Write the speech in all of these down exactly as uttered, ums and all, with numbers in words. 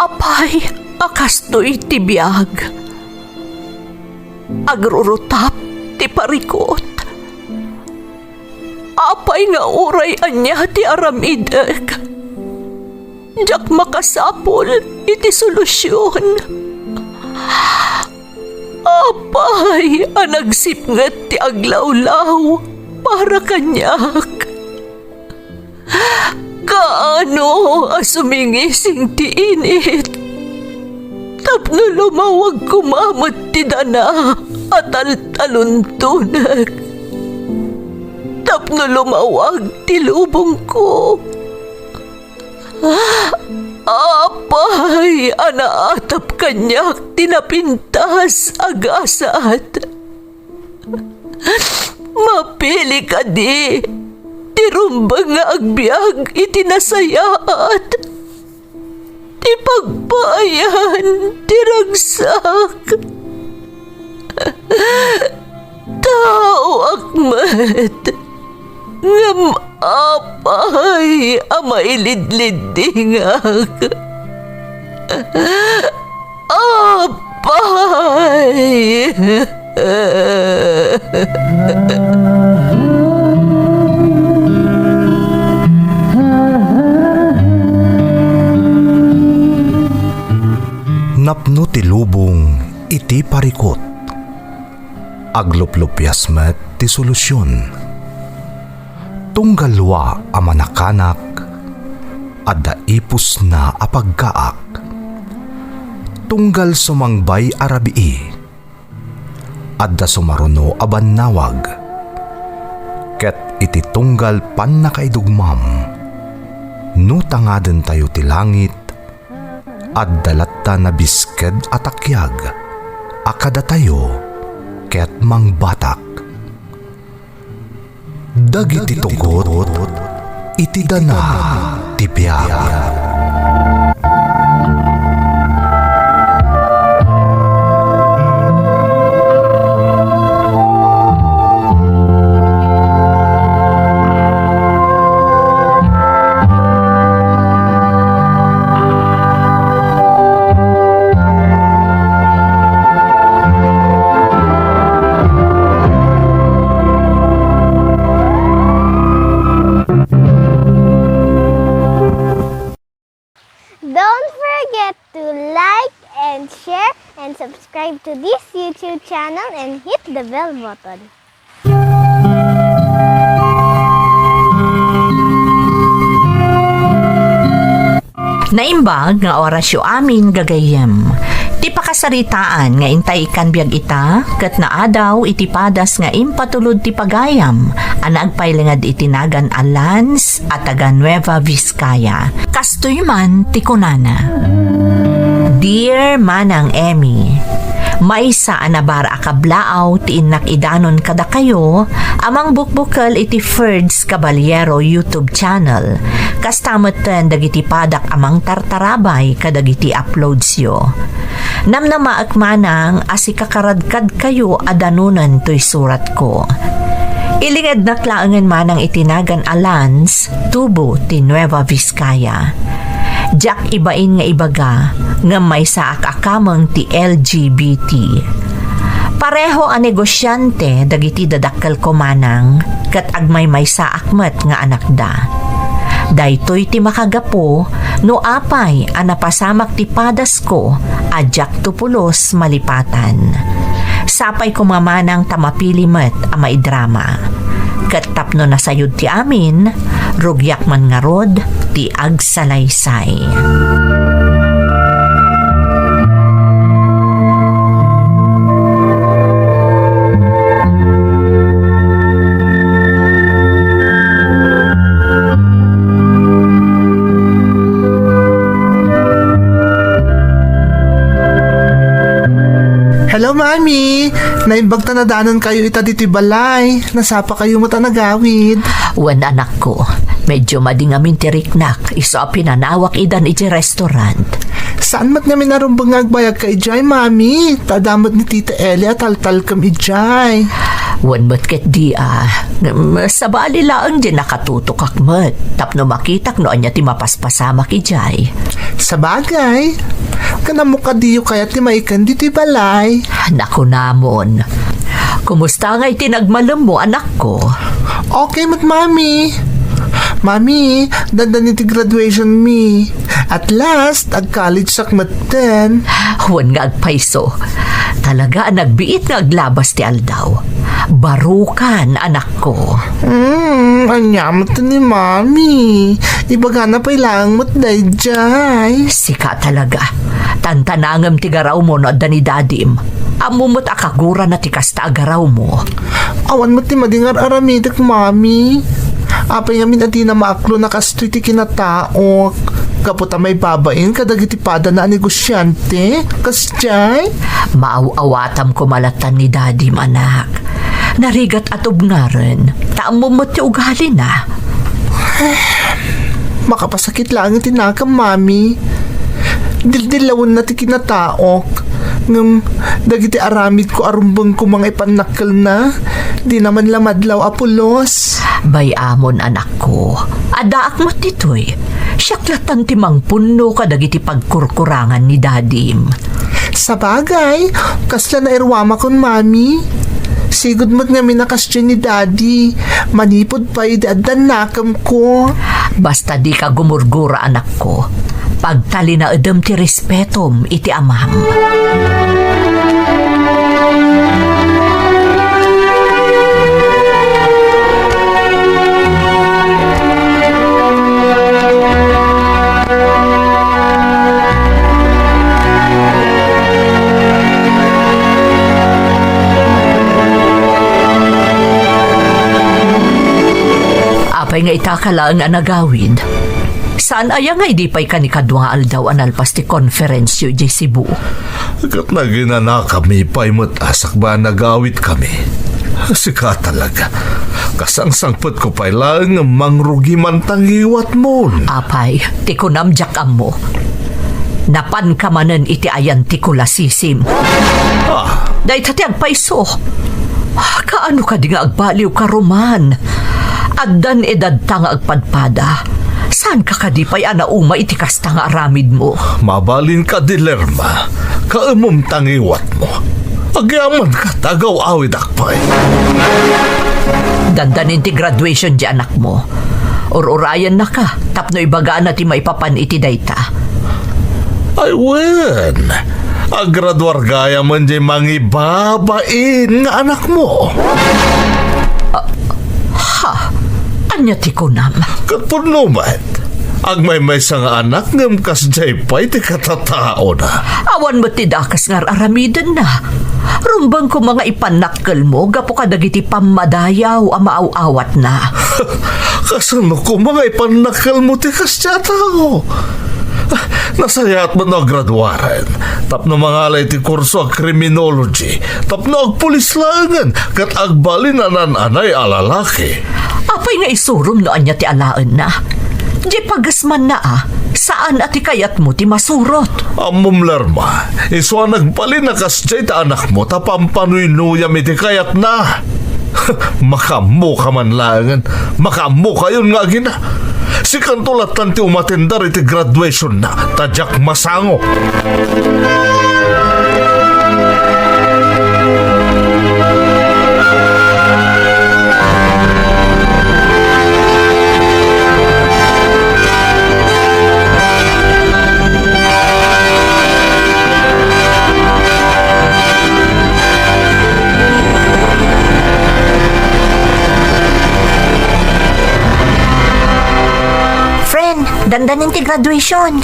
Apay a kastoy ti biag? Agrurutap ti parikut. Apay nga uray ania ti aramidek, diak makasapul iti solusion. Apay a nagsipnget ti aglawlaw para kaniak? Kaano a sumingising ti init tapno lumawag koma met ti dana a taltaluntonek, tapno lumawag ti lubongko? Apay a naatap kaniak ti napintas a gasat? Mapili kadi ti rumbeng nga agbiag iti nasayaat, ti pagpaayan ti ragsak? Taoak met, ngem apay a mailidliddingak? Apay! Napno ti lubong iti parikut. Agluplupias met ti solusion. Tunggal wa a manakanak, adda ipusna a pagkaak. Tunggal sumangbay a rabii, adda sumaruno a bannawag. Ket iti tunggal pannakaidugmam, no tangadentayo ti langit, adda latta nabisked a takiag a kadatayo ket mangbatak. Dagiti tugot iti dana ti biag. Don't forget to like and share and subscribe to this YouTube channel and hit the bell button. Naimbag nga orasyo amin, gagayyem. Ti pakasaritaan nga intay ikkan biag ita, ket naadaw iti padas nga impatulod ti pagayam a nagpailinged iti nagan a Lance a taga Nueva Vizcaya. Kastoy man ti kunana, Dear Manang Emmy, maysa a nabar a kablaaw ti innak idanon kadakayo a mangbukbukel iti Ferds Caballero YouTube channel. Kasta metten dagiti padak a mangtartarabay kadagiti uploadsyo. Namnamaek manang a sikakaradkadkayo a danonen toy suratko. Ilingednak laengen manang iti nagan a Lance, tubo ti Nueva Vizcaya. Diak ibain nga ibaga, ngem maysaak a kameng ti L G B T. Pareho a negosyante dagiti dadakkelko manang, ket agmaymaysaak met nga anakda. Daytoy ti makagapu no apay a napasamak ti padasko a diakto pulos malipatan. Sapay koma manang ta mapili met a maidrama. Ket tapno nasayod ti amin, rugiak man ngarud ti agsalaysay. Hello, Mami! Naimbag ta nadanonkayo ita ditoy balay. Nasapakayo met a nagawid. Wen, anakko, medyo madi ngamin ti riknak isu a pinanawak idan idiay restaurant. Saan met ngamin a rumbeng nga agbayagka idiay, Mami? Ta adda met ni Tita Eli a taltalkem idiay. Wen met ketdi a, ngem sabali laeng diay nakatutokak met tapno makitak no ania ti mapaspasamak idiay. Sabagay, ken ammok a diyo kayat ti maiken ditoy balay. Nakunamon. Kumusta ngay ti nagmalemmo, anakko? Okay met, Mami. Mami, dandan iti graduation mi. At last, ag-college sak metten. Wen nga agpayso. Talaga a nagbiit nga aglabas ti aldaw. Barukan, anakko. Hmm, ania met ni Mami? Ibagana pay laeng met daydiay. Sika talaga. Tantanangem ti garawmo no adda ni Dadim. Ammom met a kagurana ti kasta a garawmo. Awan met ti madi nga ar-aramidek, Mami. Apay ngamin a dina maaklo a kastoy ti kinataok? Gapu ta maibabain kadagiti padana a negosiante? Kasdiay? Maaw-awatam koma latta ni Dadim, anak. Narigat a tubngaren, ta ammom met ti ugalina. Makapasakit laeng iti nakem, Mami. Dildillawenna ti kinataok. Ngem dagiti aramidko a rumbeng koma nga ipannakkelna, dina man la madlaw a pulos. Bay-amon, anakko. Addaak met ditoy. Siak lattan ti mangpunno kadagiti pagkurkurangan ni Dadim. Sabagay, kasla nairuamakon, Mami. Sigud met ngamin a kasdiay ni Daddy, manipud pay idi addan nakemko. Basta dika gumurgura, anakko. Pagtalinaedem ti respetom iti amam. Apay nga itaka laeng a nagawid? Saan aya nga idi pay kanikadua nga aldaw a nalpas ti konferensyo idiay Cebu? Ket naginanakami pay met a sakbay a nagawidkami. Sika talaga. Kasangsangpetko pay laeng nga mangrugi man ta ngiwatmon. Apay, ti kunam diak ammo. Napanka manen iti ayan ti kulasisim. Ah. Dayta ti agpayso. Kaano kadi nga agbaliwka, Roman? Addan edadta nga agpadpada. Saanka kadi pay a nauma iti kasta nga aramidmo? Mabalin kadi, Lerma. Kaemom ta ngiwatmo. Agyamankata, agaw-awidak pay. Dandanin ti graduation ti anakmo. Ur-urayennaka tapno ibagana ti maipapan iti dayta. Ay wen, agraduar gayam diay mangibabain nga anakmo. Ah, ha? Ania ti kunam? Ket pudno met. Agmaymaysa nga anak ngem kasdiay pay ti katataona. Awan met ti dakes nga ar-aramidenna. Rumbeng koma nga ipannakkelmo gapu kadagiti pammadayaw a maaw-awatna. Kasano koma nga ipannakkelmo ti kasdiay a tao? Nasayaat met no agraduaren tapno mangala iti kurso a criminology tapno agpulis laengen ket agbalin a naan-anay a lalaki. Apay nga isurom no ania ti alaenna? Di pagesmanna a, saan a ti kayatmo ti masurot. Ammom, Lerma, isu a nagbalin a kasdiay ti anakmo ta pampanuynuyam iti kayatna. Makaammoka man laengen, makaammokayon nga agina. Sikanto lattan ti umatendar iti graduationna, ta diak masango. Friend, dandanin ti graduation.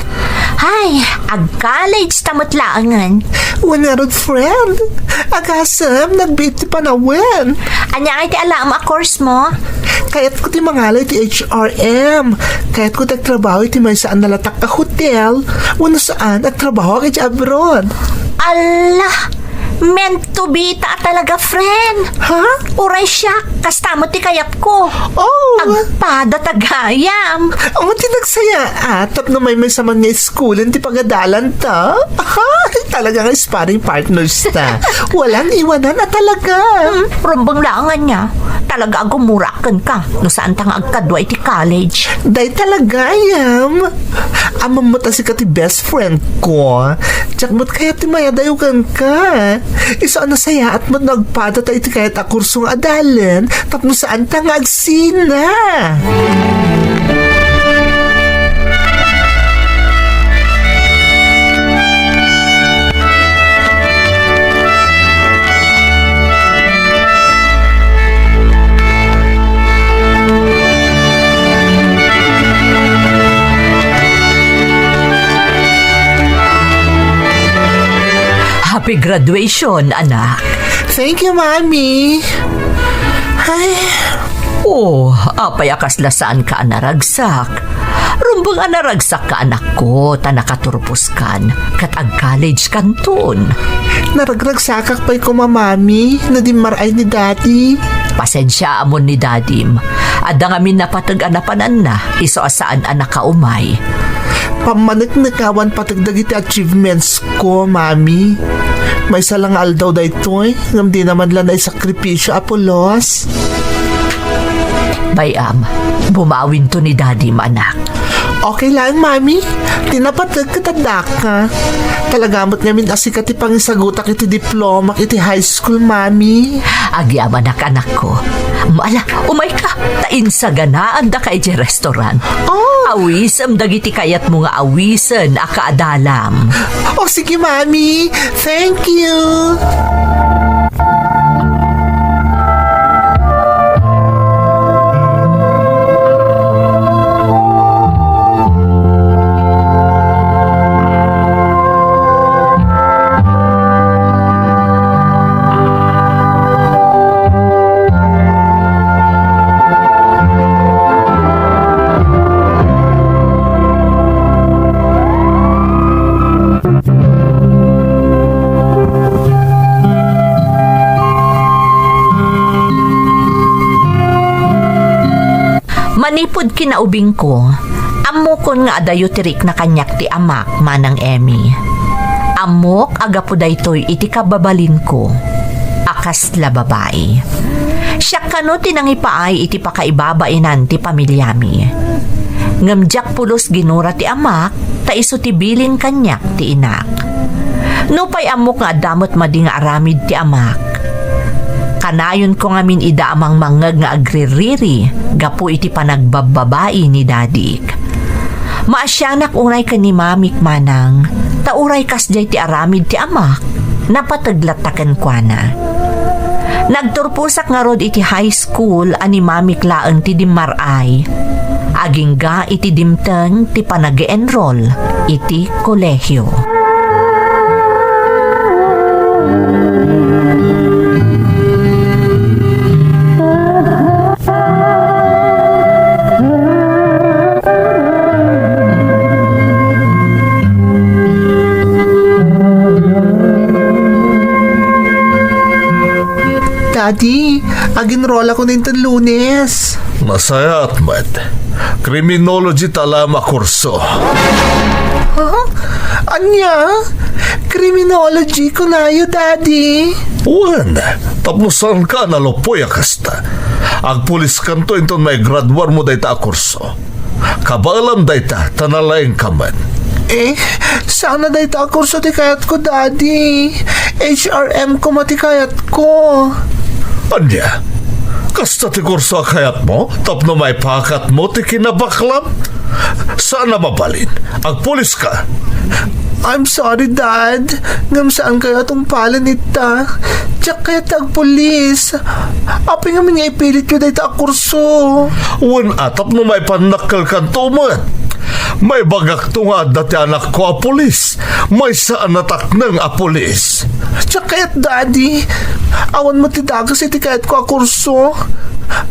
Hay, ag-college ta met laengen. Wen ngarud, friend. Agasem, nagbiit ti panawen. Ania ngay ti alaem a course mo? Kayatko ti mangala iti H R M. Kayatko ti agtrabaho iti maysa a nalatak a hotel. Wenno saan, agtrabahoak iti abroad. Ala! Meant to be ta talaga, friend. Ha? Uray siak, kasta met ti kayatko. Oh! Agpada ta gayam. Oh, ti nagsayaat, tapno maymaysa man nga iskulen ti pagadalanta. Ay, talaga nga sparring partners ta. Walang iwanan a talaga. Hmm, rumbeng laeng ania. Talaga a gumura kenka no saanta nga agkadua iti college. Dayta la gayam. Ammom met a sika ti best friend ko. Diak met kayat ti mayadayo kenka. Isu a nasayaat met no agpadata iti kayat a kurso nga adalen tapno saanta nga agsina. Happy graduation, anak. Thank you, Mami. Ay. Oh, apay a kasla saanka a naragsak? Rumbeng a naragsak ka, anakko, ta nakaturpos kan, ket ag-college kanton. Naragragsakak pay koma, Mami, no dimmar-ay ni Daddy. Pasensiaamon ni Dadim. Adda ngamin napateg a napananna, isu a saan a nakaumay. Pammaneknek awan pateg dagiti achievements ko, Mami. Maysa la nga aldaw daytoy, ngem dina man la naisakripisio a pulos. Bay-am, bumawinto ni Dadim, anak. Okay laeng, Mami. Ti napateg ket addaka. Talaga met ngamin a sika ti pangisagutak iti diplomak iti high school, Mami. Agyamanak, anakko. Ala, umayka, ta insaganaandaka iti restaurant. Oh. Awisem dagiti kayatmo nga awisen a kaadalam. Oh, sige, Mami. Thank you. Manipud kinaubingko, ammokon nga adayo ti rikna kaniak ti amak, Manang Emmy. Ammok a gapu daytoy iti kababalinko a kasla babai. Siak kano ti nangipaay iti pakaibabainan ti pamiliami. Ngem diak pulos ginura ti amak, ta isu ti bilin kaniak ti inak. Nupay ammok nga adda met madi nga aramid ti amak, kanayonko ngamin ida a mangmangngeg nga agririri gapu iti panagbabbabai ni dadik. Maasianak unay ken ni mamik, Manang, ta uray kasdiay ti aramid ti amak, napateg latta kenkuana. Nagturposak ngarud iti high school a ni mamik laeng ti dimmar-ay, agingga iti dimteng ti panag-enroll iti kolehio. Daddy, aginrollakon inton Lunes. Nasayaat met. Criminology ta laeng a kurso. Huh? Ania? Criminology kunayo, Daddy? Wen, tapno saanka a naluppoy a kasta. Agpuliskanto inton maigraduarmo dayta a kurso. Kabaelam dayta, ta nalaingka met. Eh, saan a dayta a kurso ti kayatko, Daddy. H R M koma ti kayatko. Ania? Kasta ti kurso a kayatmo tapno maipakatmo ti kinabaklam? Saan a mabalin. Agpuliska. I'm sorry, Dad. Ngem saankayo a tungpalen ita. Diak kayat ti agpulis. Apay ngamin nga ipilityo dayta a kurso? Wen a, tapno maipannakkelkanto met. Maibagakto nga adda ti anakko a pulis. Maysa a natakneng a pulis. Diak kayat, Daddy. Awan met ti dakes iti kayatko a kurso.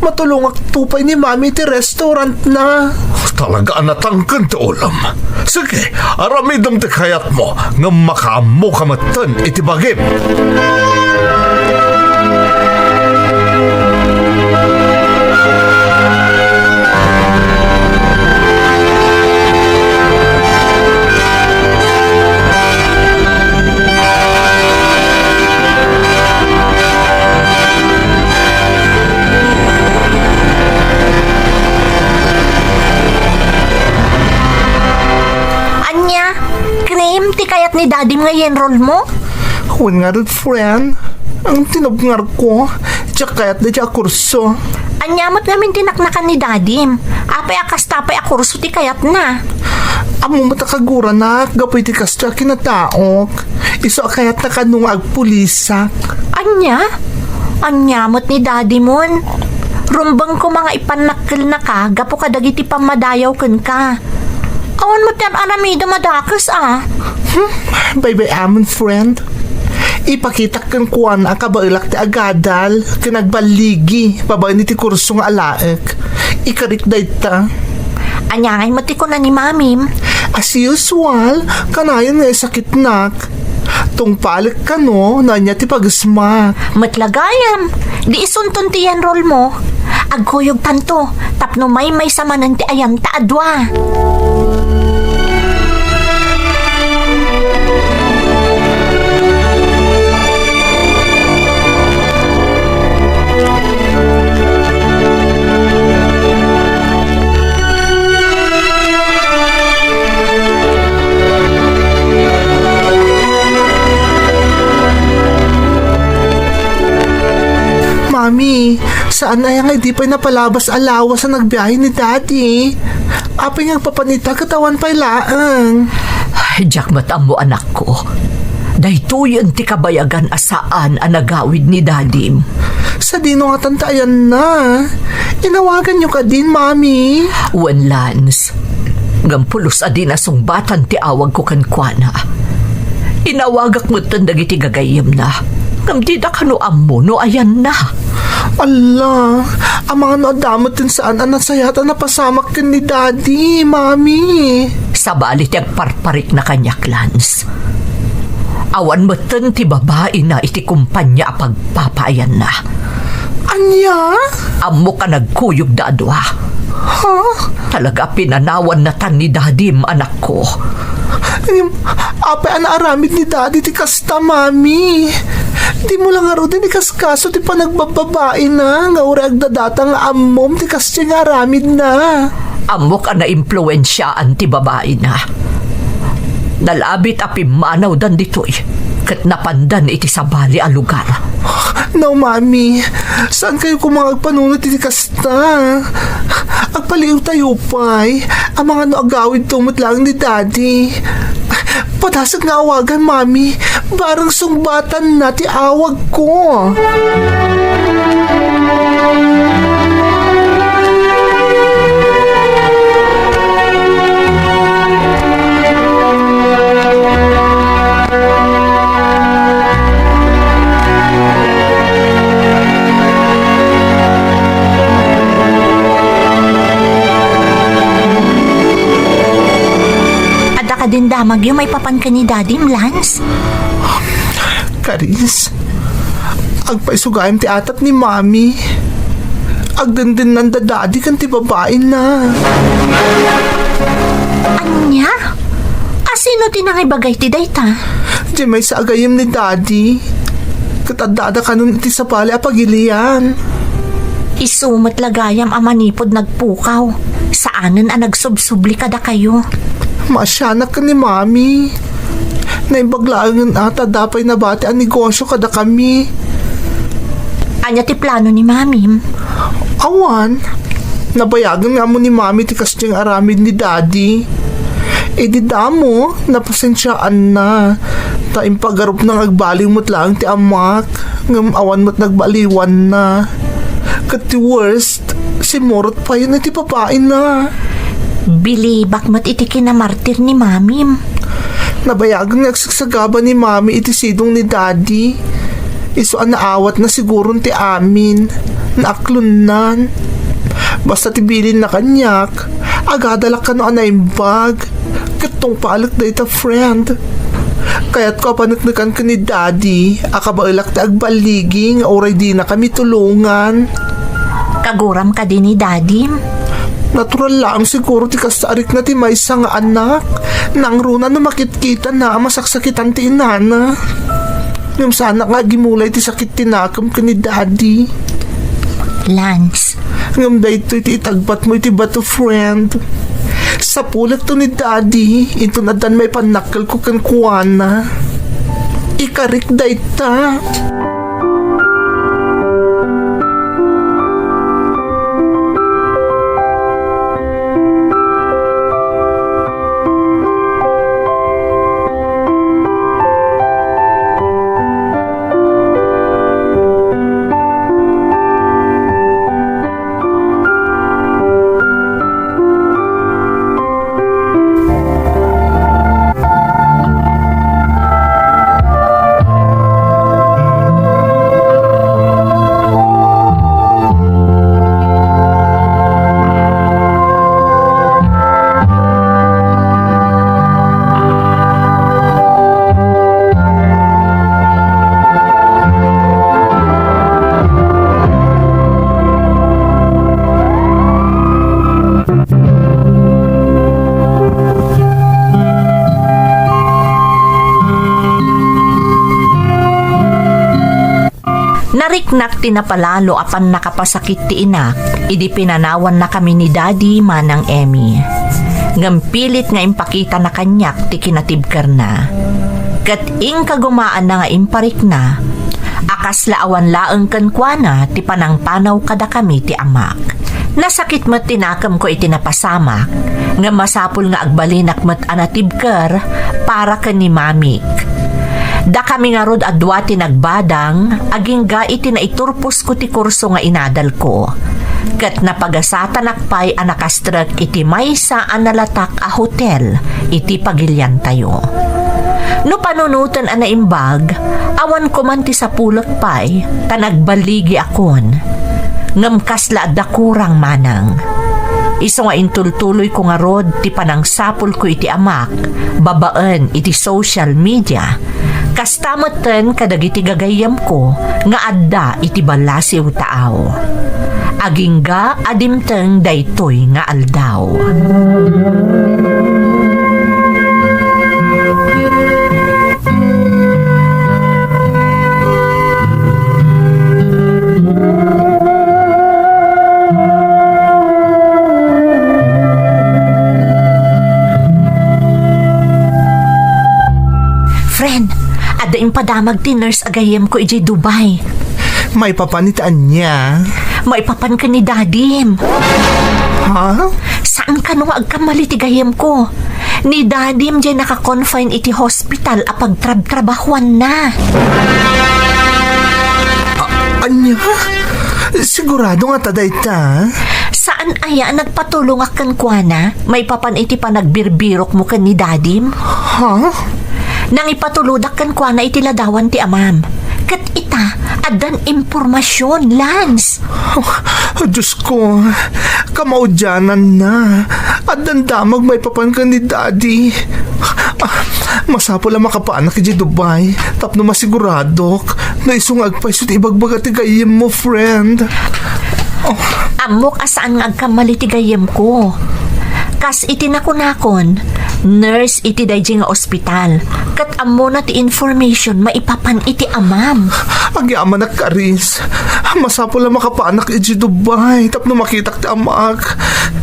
Matulongakto pay ni Mami iti restaurantna. Talaga a natangken ti ulom. Sige, aramidem ti kayatmo, ngem makaammoka metten iti bagim. Ania? Cream ti kayat ni Dadim nga i-enroll mo? Wen ngarud, friend, ang tinubngarko, diak kayat dayta a kurso. Ania met ngamin ti naknakan ni Dadim? Apay a kasta pay a kurso ti kayatna? Ammom met a kaguranak gapu iti kasta a kinataok. Isu a kayatna kano nga agpulisak. Ania? Ania met ni Dadimon? Rumbeng koma nga ipannakkelnaka gapu kadagiti pammadayaw kenka. Awan met ti ar-aramidem a dakes a. Hmm, baybay-amon, friend. Ipakitak kenkuana a kabaelak ti agadal ken agballigi babaen iti kurso nga alaek. Ikarik dayta. Ania ngay met ti kuna ni Mamim? As usual, kanayon nga isakitnak. Tungpalek kano no ania ti pagesmak. Met la gayam, di isunton ti i-enroll mo. Agkuyogtanto, tapno maymaysa manen ti ayanta a dua. Mami, saan aya nga idi pay napalabas a lawas a nagbiahe ni Daddy? Apay nga agpapan ita ket awan pay laeng? Ay, diak met ammo, anakko. Daytoyen ti kabayagan a saan a nagawid ni Dadim. Sadino ngatan ta ayanna? Inawaganyo kadin, Mami? Wen, Lance. Ngem pulos a di nasungbatan ti awagko kenkuana. Inawagak metten dagiti gagayyemna. Ngem dida kano ammo no ayanna. Alla, amangan no adda metten saan a nasayaat a napasamak ken ni Daddy, Mami. Sabali ti agparparikna kaniak, Lance. Awan metten ti babaina iti kumpania a pagpapaayanna. Ania? Ammok a nagkuyogda a dua. Ha? Talaga a pinanawannatan ni Dadim, anakko. Ngem, apay a naaramid ni Daddy ti kasta, Mami? Dimo la ngaruden ikaskaso ti panagbabbabaina nga uray agdadata nga ammom ti kasdiay nga aramidna. Ammok a naimpluensiaan ti babaina. Nalabit a pimmanawdan ditoy ket napandan iti sabali a lugar. No, Mami. Saankayo koma nga agpanunot iti kasta? Agpaliiwtayo pay. Amangan no agawidto met laeng ni Daddy. Padasek nga awagan, Mami. Bareng sungbatanna ti awagko. Adda kadin damagyo maipapan ken ni Dadim, Lance? Karis, agpaisugaem ti atap ni Mami. Agdendennanda Daddy ken ti babaina. Ania? Asino ti nangibaga iti dayta? Diay maysa a gayyem ni Daddy. Ket adda-adda kanon iti sabali a pagilian. Isu met la gayam a manipud nagpukaw, saanen a nagsubsubli kadakayo. Maasianak ken ni Mami. Naimbag laengen a ta adda pay nabati a negosio kadakami. Ania ti plano ni Mamim? Awan. Nabayagen nga ammo ni Mami ti kasdiay nga aramid ni Daddy. Idi damo, napasensiaanna. Ta impagarupna nga agbaliw met laeng ti amak, ngem awan met nagbaliwanna. Ket ti worst, simmurot payen iti babaina. Bilibak met iti kinamartir ni Mamim. Nabayagen nga agsagsagaba ni Mami iti sidong ni Daddy. Isu a naawatna siguron ti amin. Naaklonnan. Basta ti bilinna kaniak, Agadalak kano a naimbag. Ket tungpalek dayta, friend. Kayatko a paneknekan ken ni Daddy a kabaelak ti agballigi nga uray dinakami tulongan. Kaguram kadi ni Daddy? Natural laeng siguro ti kasta a rikna ti maysa nga anak. Nangruna no makitkitana a masaksakitan ti inana. Ngem saanak nga agimulay ti sakit ti nakem ken ni Daddy. Lance. Ngem daytoy ti itagbatmo iti bato, friend. Sapulekto ni Daddy, inton addan maipannakkelko kenkuana. Ikarik dayta. Nariknak ti napalalo a pannakapasakit ti inak idi pinanawannakami ni Daddy manang Emmy. Ngem pilit nga impakitana kaniak ti kinatibkerna. Ket inkagumaanna nga imparikna a kasla awan laeng kenkuana ti panangpanaw kadakami ti amak. Nasakit met ti nakemko iti napasamak, ngem masapul nga agbalinak met a natibker para ken ni Mamik. Dakami ngarud a dua ti nagbadang, agingga iti naiturposko ti kurso nga inadalko. Ket napagasatanak pay a nakastrek iti maysa a nalatak a hotel iti pagiliantayo. No panunoten a naimbag, awan koman ti sapulek pay, ta nagballigiakon. Ngem kasla adda kurang manang. Isu nga intultuloyko ngarud ti panangsapulko iti amak babaen iti social media. Kasta metten kadagiti gagayyemko nga adda iti ballasiw taaw. Agingga a dimteng daytoy nga aldaw. Friend, adda impadamag ti nurse a gayyemko idiay Dubai. Maipapan iti ania? Maipapan ken ni Dadim. Ha? Saan kano nga agkammali ti gayyemko? Ni Dadim diay naka-confine iti hospital a pagtrabtrabahuanna. A-, ania? Sigurado ngata dayta? Saan aya a nagpatulongak kenkuana maipapan iti panagbirbirokmo ken ni Dadim? Ha? Nangipatulodak kenkuana iti ladawan ti amam. Ket ita, addan impormasion, Lance. Oh, Diosko, kamaudiananna. Addan damag maipapan ken ni Daddy. Ah, masapul a makapanak idiay Dubai tapno masiguradok no isu nga agpayso ti ibagbaga ti gayyemmo, friend. Oh. Ammok a saan nga agkammali ti gayyemko. Kas iti nakunakon, nurse iti daydi nga ospital. Ket ammona ti information maipapan iti amam. Agyamanak, Karis. Masapul a makapanak idiay Dubai tapno makitak ti amak.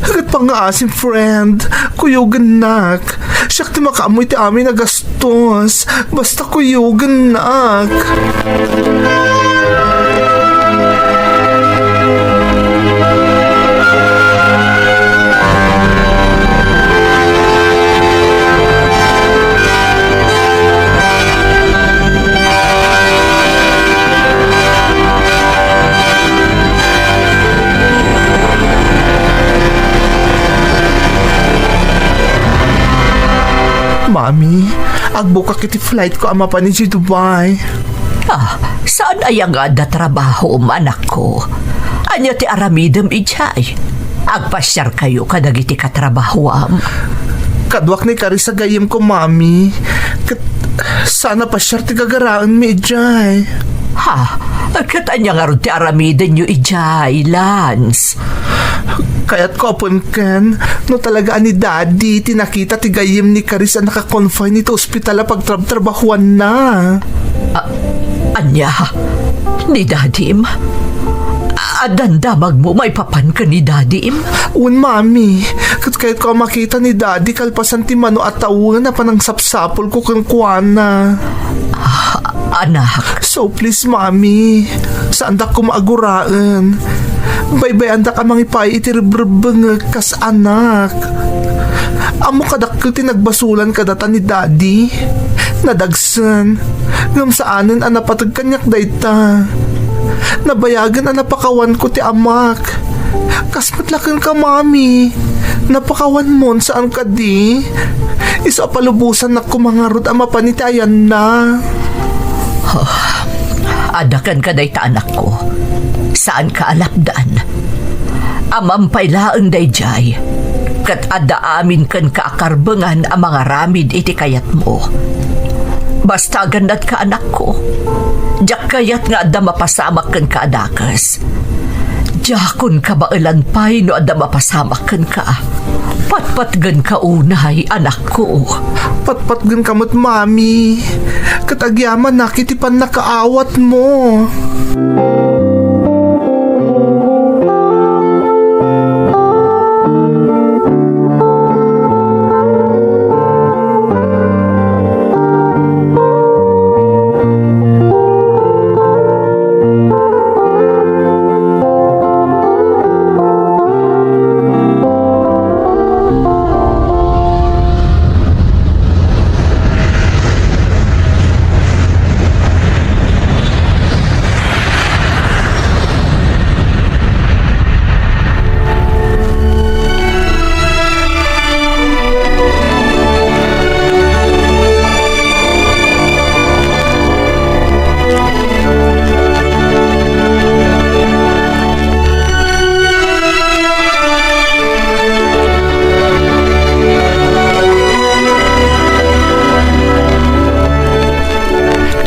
Ket pangngaasim, friend, kuyogennak. Siak ti makaammo iti amin a gastos. Basta kuyogennak. Mami, agbukak iti flight ko a mapan idiay Dubai. Ah, saan aya nga adda trabahom, anakko? Ania ti aramidem idiay? Agpasiarkayo kadagiti katrabahoam. Kaduak ni Karis a gayyemko, Mami. Ket saan a pasiar ti gagaraenmi idiay. Ha? Ket ania ngarud ti aramidenyo idiay, Lance? Kayatko a pengken no talaga a ni Daddy ti nakita ti gayyem ni Karis a naka-confine iti ospital a pagtrabtrabahuanna. A-, ania? Ni Dadim? Addan damagmo maipapan ken ni Dadim? Wen, Mami. Ket kayatko a makita ni Daddy kalpasan ti mano a tawen a panangsapsapulko kenkuana. Ah, anak. So please, Mami, saandak koma a guraen. Baybay-andak a mangipaay iti rebrebbengek kas anak. Ammok a dakkel ti nagbasolan kadata ni Daddy. Nadagsen, ngem saanen a napateg kaniak dayta. Nabayagen a napakawanko ti amak. Kas met la kenka, Mami. Napakawanmon, saan kadi? Isu a palubosannak koma ngarud a mapan iti ayanna. Oh, adda kenka dayta, anakko. Saanka a lapdan. Ammam pay laeng daydiay. Ket adda amin kenka a karbengan a mangaramid iti kayatmo. Basta agannadka, anakko. Diak kayat nga adda mapasamak kenka a dakes. Diakon kabaelan pay no adda mapasamak kenka. Patpatgenka unay, anakko. Patpatgenka met, Mami. Ket agyamanak iti pannakaawatmo.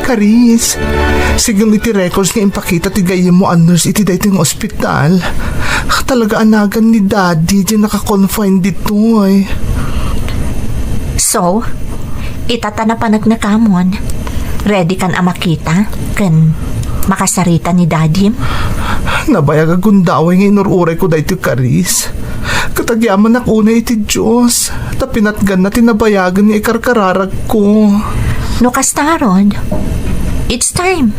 Karis, sigun iti records nga impakita ti gayyemmo a nurse iti daytoy nga ospital, talaga a nagan ni Daddy diay naka-confine ditoy. So, ita ta napaneknekamon, ready kan a makita ken makasarita ni Dadim? Nabayag a gundaway nga inur-urayko daytoy, Karis. Ket agyamanak unay iti Dios, ta pinatganna ti nabayagen nga ikarkararagko. No kasta ngarud, it's time.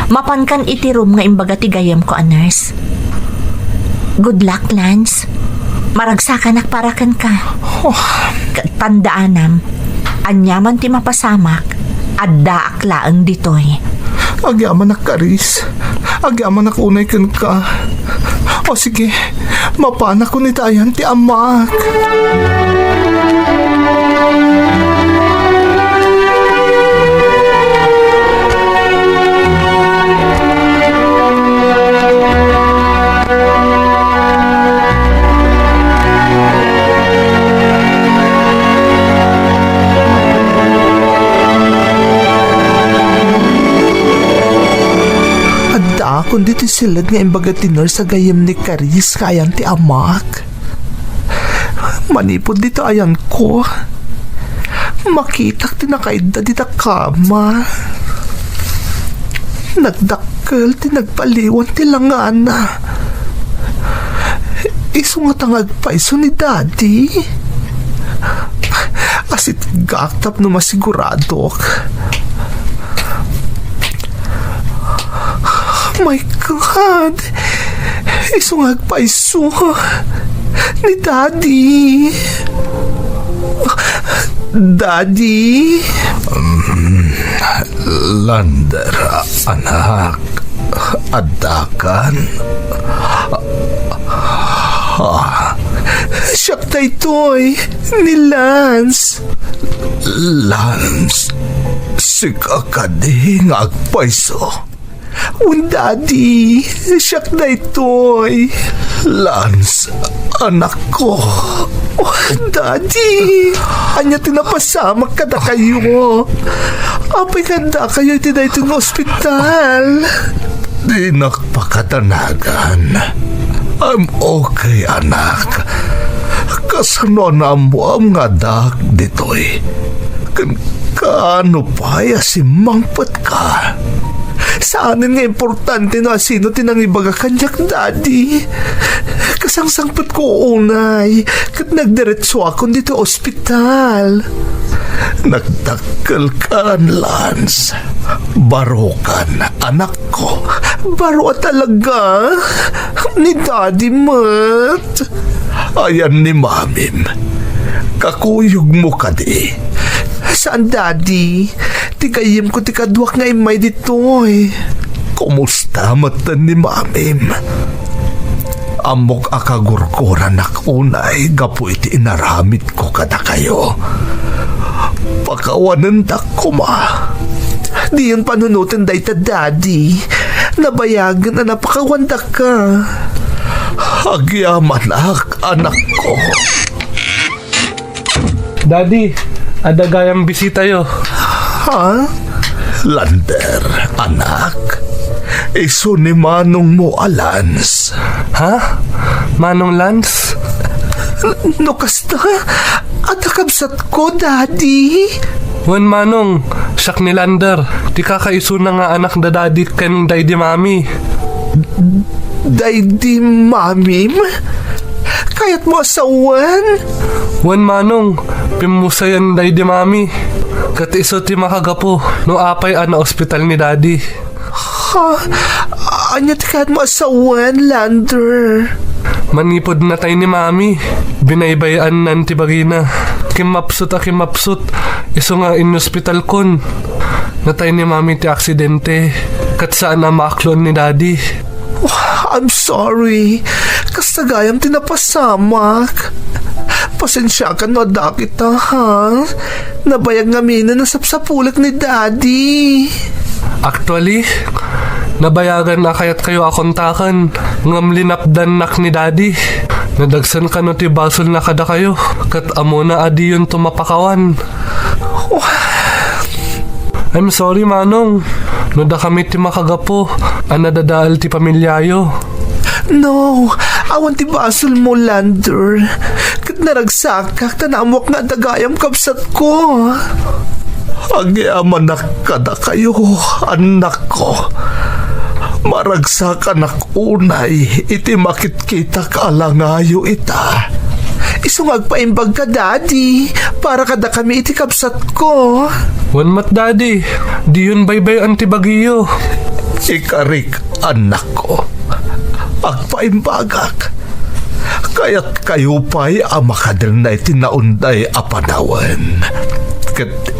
Mapankan iti room nga imbaga ti gayyemko a nurse. Good luck, Lance. Maragsakanak para kenka. Oh. Ket tandaanam, aniaman ti mapasamak, addaak laeng ditoy. Agyamanak, Karis. Agyamanak unay kenka. O sige, mapanakon ita ayan ti amak. Addaakon ditoy siled nga imbaga ti nurse a gayyem ni Karis nga ayan ti amak. Manipud dita ayanko, makitak ti nakaidda dita kama. Nagdakkel ti nagbaliwan ti langana. Isu ngata nga agpayso ni Daddy. Asitgak tapno masiguradok. My God! Isu nga agpayso ni Daddy. Daddy? Mm, Lander, anak, addakan? Ah. Siak daytoy, ni Lance. Lance, sika kadi nga agpayso? Wen, Daddy, siak daytoy. Lance, anakko. Oh, Daddy, ania ti napasamak kadakayo? Apay nga addakayo iti daytoy nga ospital? Dinak pakadanagan. I'm okay, anak. Kasano a naammoam nga addaak ditoy? Ken kaano pay a simmangpetka? Saanen nga importante no asino ti nangibaga kaniak, Daddy. Kasangsangpetko unay, ket nagdiretsuakon ditoy ospital. Nagdakkelkan, Lance. Barokan, anakko. Baro a talaga? Ni Daddy met? Ayan ni Mamim. Kakuyogmo kadi? Saan, Daddy. Ti gayyemko ti kaduak nga immay ditoy. Kumusta metten ni Mamim? Ammok a kagurguranak unay gapu iti inaramidko kadakayo. Pakawanendak koma. Diyon panunoten dayta, Daddy. Nabayagen a napakawandaka. Agyamanak, anakko. Daddy, adda gayam bisitayo. Ha? Lander, anak. Isu ni manongmo a Lance. Ha? Manong Lance? N-, no kasta, adda kabsatko, Daddy. Wen, manong, siak ni Lander, ti kakaisuna nga anak da Daddy ken daydi Mami. Daydi Mamim? Kayatmo a sawen? Wen, manong, pimmusayen daydi Mami. Ket isu ti makagapu no apay a naospital ni Daddy. Ha? Ania ti kayatmo a sawen, Lander? Manipud natay ni Mami, binaybay-annan ti bagina. Kimmapsut a kimmapsut, isu nga inospitalkon. Natay ni Mami ti aksidente, ket saan a maakloen ni Daddy. Oh, I'm sorry. Kasta gayam ti napasamak. Pasensiakan no adda kita, ha? Nabayag ngaminen a sapsapulek ni Daddy. Actually, nabayagan a kayatkayo a kontaken, ngem linapdannak ni Daddy. Nadagsen kano ti basolna kadakayo, ket ammona a diyonto mapakawan. I'm sorry, Manong, no dakami ti makagapu a nadadael ti pamiliayo. No, awan ti basolmo, Lander. Ket naragsakak ta naammoak nga adda gayam kabsatko. Agyamanak kadakayo, annakko. Maragsakanak unay iti makitkitak a langayo ita. Isu nga agpaimbagka, Daddy, para kadakami iti kabsatko. Wen met, Daddy, diyon baybay-an ti bagiyo. Ikarik, annakko. Agpaimbagak. Kayatkayo pay a makadalna iti naunday a panawen. Ket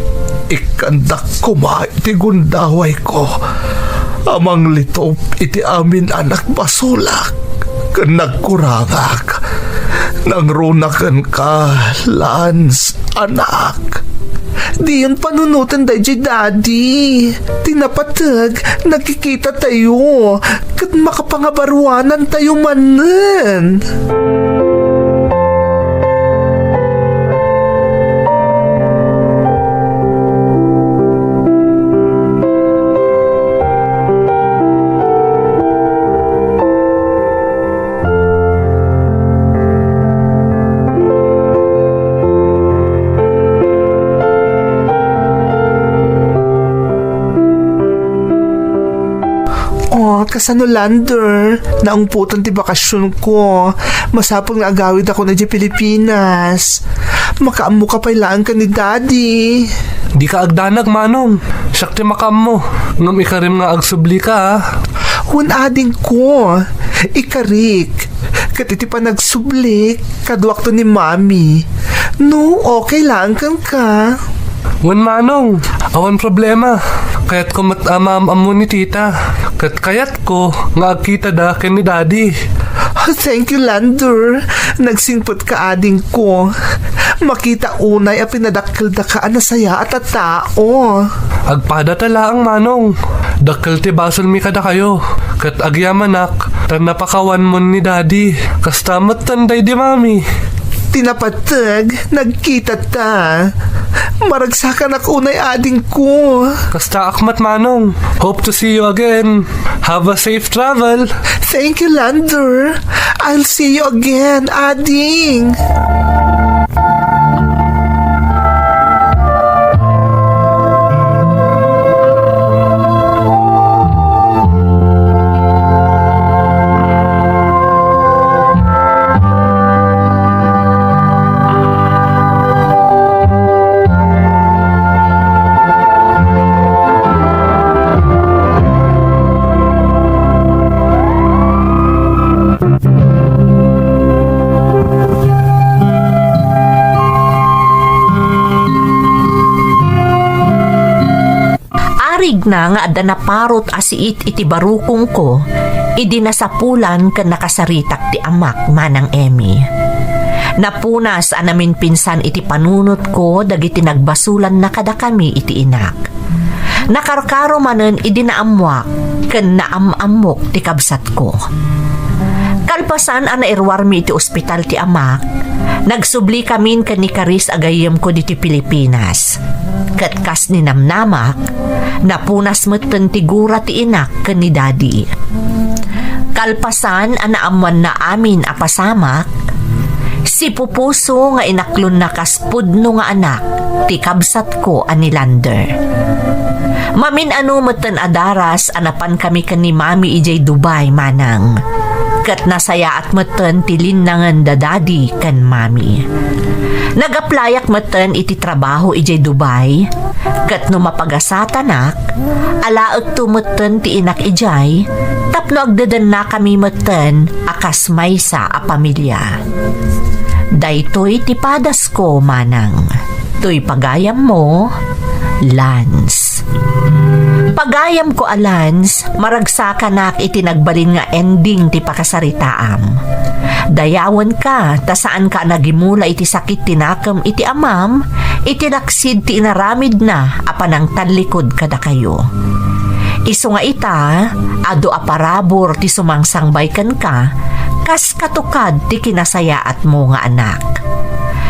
ikkandak koma iti gundawayko a manglitop iti amin a nagbasolak ken nagkurangak. Nangruna kenka, Lance, anak. Diyon panunoten daydiay, Daddy. Ti napateg, nagkikitatayo, ket makapangabaruanantayo manen. Oh, kasano, Lander? Naungputan ti bakasionko. Masapul nga agawidakon idiay Pilipinas. Makaammoka pay laeng ken ni Daddy. Dika agdanag, Manong. Siak ti makaammo. Ngem ikarim nga agsublika, a. Wen, adingko. Ikarik. Ket iti panagsublik, kaduakto ni Mami. No, okay laeng kenka. Wen, Manong, awan problema. Kayatko met a maam-ammo ni Tita. Ket kayatko nga agkitada ken ni Daddy. Thank you, Lander. Nagsingpetka, adingko. Makita unay a pinadakkeldaka a nasayaat a tao. Agpadata laeng, Manong. Dakkel ti basolmi kadakayo, ket agyamanak ta napakawanmon ni Daddy. Kasta metten daydi Mami. Ti napateg, nagkitata. Maragsakanak unay, adingko. Kastaak met, Manong. Hope to see you again. Have a safe travel. Thank you, Lander. I'll see you again, ading. Arigna nga adda naparot a siit iti barukongko idi nasapulan ken nakasaritak ti amak, Manang Emmy. Napunas a naminpinsan iti panunotko dagiti nagbasolanna kadakami iti inak. Nakarkaro manen idi naammoak ken naam-ammok ti kabsatko. Kalpasan a nairuarmi iti ospital ti amak, nagsublikamin ken ni Karis a gayyemko ditoy Pilipinas. Ket kas ninamnamak, napunas metten ti gura ti inak ken ni Daddy. Kalpasan a naammoanna amin a pasamak, sipupuso nga inaklonna kas pudno nga anak ti kabsatko a ni Lander. Mamin-ano metten a daras a napankami ken ni Mami idiay Dubai, Manang. Ket nasayaat metten ti linnangen da Daddy ken Mami. Nagaplayak metten iti trabaho idiay Dubai, ket no mapagasatanak, alaekto metten ti inak idiay tapno agdedennakami metten a kas maysa a pamilia. Daytoy ti padasko, Manang. Toy pagayammo, Lance. Pagayamko a Lance, maragsakanak iti nagbalin nga ending ti pakasaritaam. Dayawenka ta saanka a nagimula iti sakit ti nakem iti amam, iti laksid ti inaramidna a panangtallikod kadakayo. Isu nga ita, adu a parabur ti sumangsangbay kenka, kas katukad ti kinasayaatmo nga anak.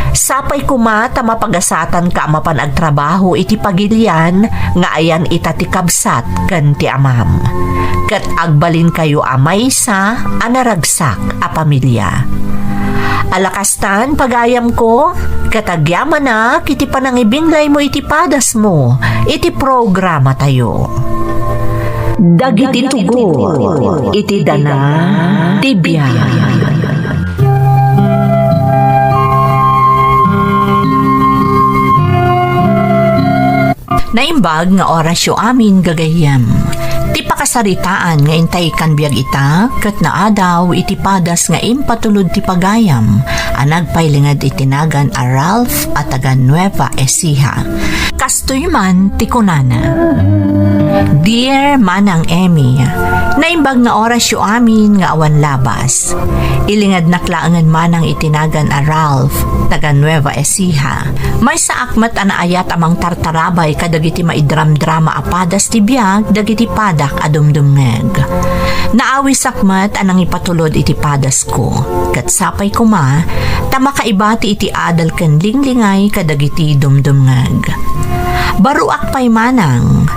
Sapay koma ta mapagasatanka a mapan agtrabaho iti pagilian nga ayan ita ti kabsat ken ti amam. Ket agbalinkayo a maysa a naragsak a pamilia. Ala kastan, pagayamko, ket agyamanak iti panangibinglaymo iti padasmo iti programatayo. Dagiti tugot iti dana ti biag. Naimbag nga orasyo amin, gagayyem. Ti pakasaritaan nga intay kan biag ita ket naadaw iti padas nga impatulod ti pagayam a nagpailinged iti nagan a Ralph a taga Nueva Ecija. Kastoy man ti kunana, Dear Manang Emmy, naimbag nga orasyo amin nga awan labas. Ilingednak laengen manang iti nagan a Ralph, taga Nueva Ecija. Maysaak met a naayat a mangtartarabay kadagiti maidramdrama a padas ti biag dagiti padak a dumdumngeg. Naawisak met a nangipatulod iti padasko, ket sapay koma ta makaibati iti adal ken linglingay kadagiti dumdumngeg. Baruak pay manang,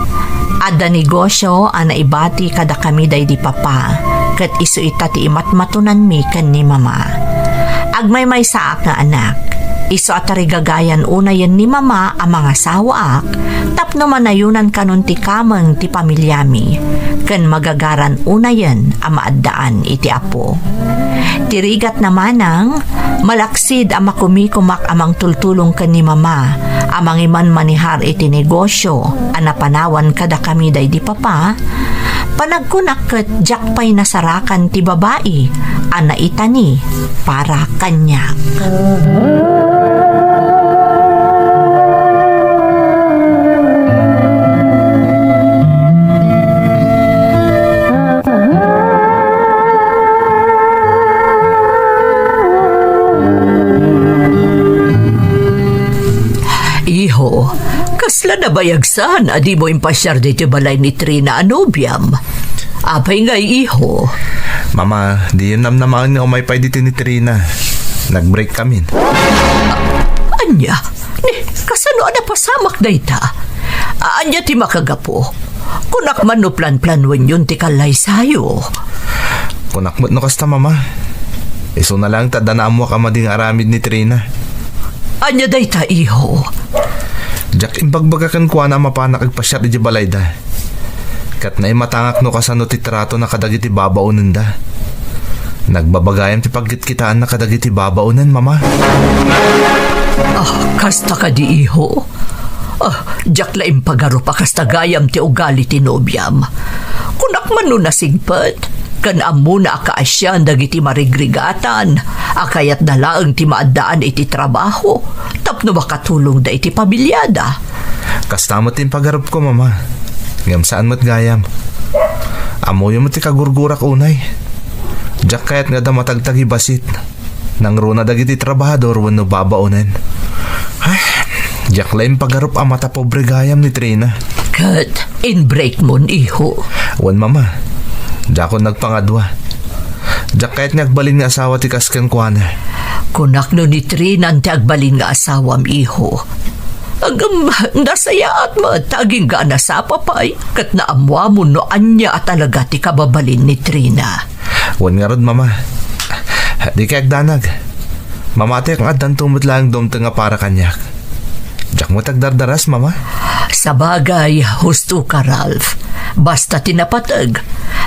adda negosyo a naibati kadakami daydi papa, ket isu ita ti imatmatonanmi ken ni mama. Agmaymaysaak nga anak, isu a tarigagayan unayen ni mama a mangasawaak tapno manayonan kanon ti kameng ti pamiliami, ken magagaran unayen a maaddaan iti Apo. Ti rigatna manang, malaksid a makumikumak a mangtultulong ken ni mama a mangimanmanehar iti negosyo a napanawan kadakami daydi papa, panagkunak ket diak pay nasarakan ti babai a naitani para kaniak. Kasla nabayag saan a dimo impasiar ditoy balay ni Trina a nobiam? Apay ngay, iho? Mama, diyon namnamaen nga umay pay ditoy ni Trina. Nag-break kamin. Ania? Ni, kasano a napasamak dayta? A-, ania ti makagapu? Kunak man no planplanuenyon ti kallaysayo. Kunak met no kasta, Mama. Isuna laeng ta adda naammoak a madi nga aramid ni Trina. Ania dayta, iho? Diak imbagbaga kenkuana a mapanak agpasiar idiay balayda. Ket naimatangak no kasano ti tratona kadagiti babaonenda. Nagbaba gayam ti pagkitkitaanna kadagiti babaonen, Mama. Ah, kasta kadi, iho? Ah, diak la impagarup a kasta gayam ti ugali ti nobiam. Kunak man no nasigpet, ken ammona a kaasian dagiti marigrigatan a kayatda laeng ti maaddaan iti trabaho tapno makatulongda iti pamiliada. Kasta met ti impagarupko, Mama. Ngem saan met gayam. Ammoyo met ti kagurgurak unay. Diak kayat nga adda matagtagibassit. Nangruna dagiti trabahador wenno babaonen. Ay, diak la impagarup a matapobre gayam ni Trina. Ket in-break mon, iho? Wen, Mama. Diakon nagpangadua. Diak kayat nga agbalin nga asawa ti kas kenkuana. Kunak no ni Trinan ti agbalin nga asawam, iho. Agam, nasayaat met ta agingga a nasapa pay ket naammoamon no ania a talaga ti kababalin ni Trina. Wen ngarud, Mama. Dikay agdanag. Mamatiak nga addanto met laeng dumteng a para kaniak. Diak met agdardaras, Mama. Sabagay, husto ka, Ralph. Basta ti napateg,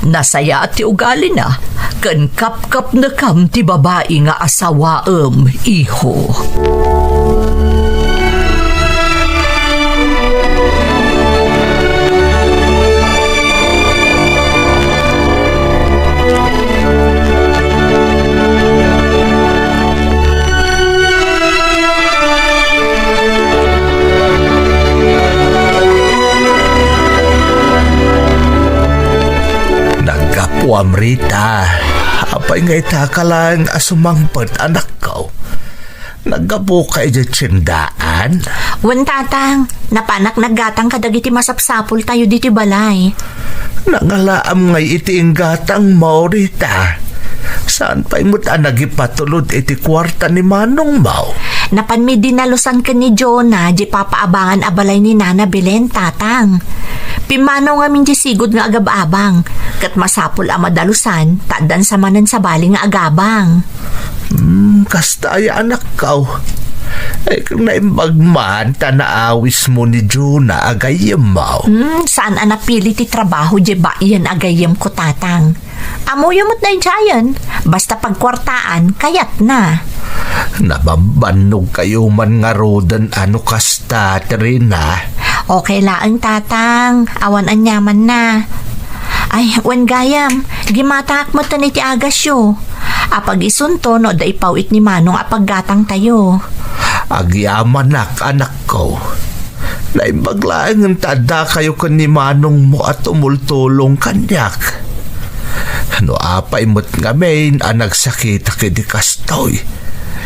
nasayaat ti ugalina, ken kapkapnekam ti babai nga asawaem, iho. Naggapuam, Rita. Apay nga ita ka laeng a sumangpet, anakko? Naggapuka idiay tiendaan? Wen, Tatang. Napanak naggatang kadagiti masapsapultayo ditoy balay. Nangalaam ngay iti inggatangmo, Rita. Saan pay met a nagipatulod iti kuarta ni manongmo? Napanmi dinalusan ken ni Jonah diay papaabangan a balay ni Nana Belen, Tatang. Pimmanaw ngamin diay sigud nga agab-abang, ket masapul a madalusan ta addan sa manen sabali nga agabang. Hmm, kasta aya, anakko. Ay, naimbag man ta naawismo ni Jonah a gayyemmo. Hmm, saan a napili ti trabaho diay baien a gayyemko, Tatang. Ammoyo met daydiayen, basta pagkuartaan, kayatna. Nabambannogkayo man ngaruden a no kasta, Trina. Okay laeng, Tatang. Awan aniamanna. Ay, wen gayam, gimatangak metten iti agasyo. Apag-isunto no adda ipaw-it ni Manong a paggatangtayo. Agyamanak, anakko. Naimbag laengen ta addakayo ken ni manongmo a tumultulong kaniak. No apay met ngamin a nagsakitak idi kastoy,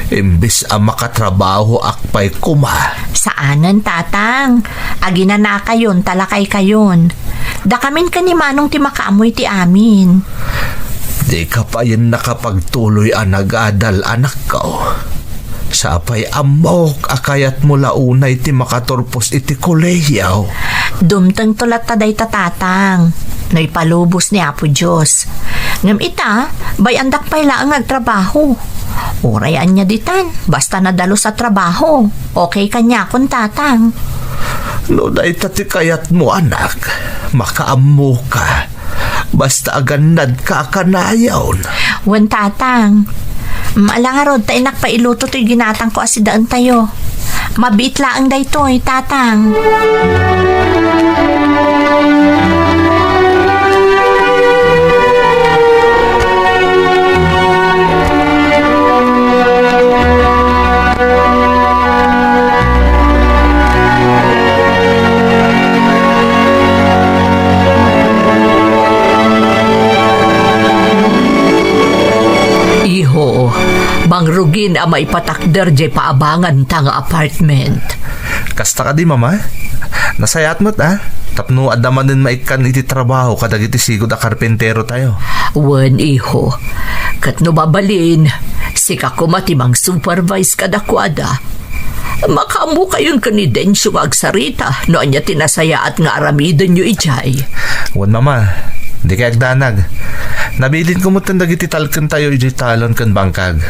imbes a makatrabahoak pay koma. Saanen, Tatang. Aginanakayon ta lakaykayon. Dakamin ken ni Manong ti makaammo iti amin. Dika payen nakapagtuloy a nagadal, anakko. Sapay ammok a kayatmo la unay ti makaturpos iti kolehiyo. Dumtengto latta dayta, Tatang, no ipalubos ni Apo Dios. Ngem ita, bay-andak pay laeng nga agtrabaho. Uray ania ditan, basta nadalus a trabaho, okay kaniakon, Tatang. No dayta ti kayatmo, anak, makaammoka. Basta agannadka a kanayon. Wen, Tatang. Mm, ala ngarud, ta innak pay iluto toy ginatangko a sidaentayo. Mabiit laeng daytoy, Tatang. Iho, mangrugin a maipatakder diay paabanganta nga apartment. Kasta kadi, Mama? Nasayaat met, a, tapno adda manen maikkan iti trabaho kadagiti sigud a karpinterotayo. Wen, iho. Ket no mabalin, sika koma ti mangsupervise kadakuada. Makaammokayon ken ni Dencio nga agsarita no ania ti nasayaat nga aramidenyo idiay. Wen, Mama, dikay agdanag. Nabilinko metten dagiti talkentayo idiay talon ken bangkag.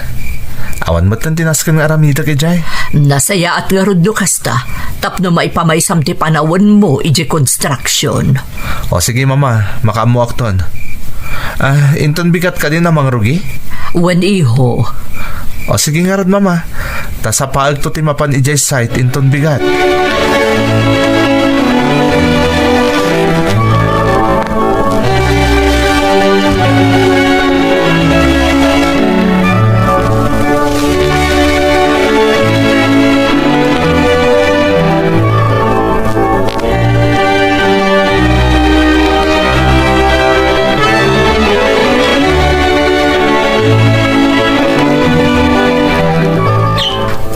Awan metten ti nasken nga aramidek idiay. Nasayaat ngarud no kasta, tapno maipamaysam ti panawenmo idiay construction. O sige, Mama, makaammoakton. A, inton bigat kadi a mangrugi? Wen, iho. O sige ngarud, Mama. Ta sapaekto ti mapan idiay site inton bigat.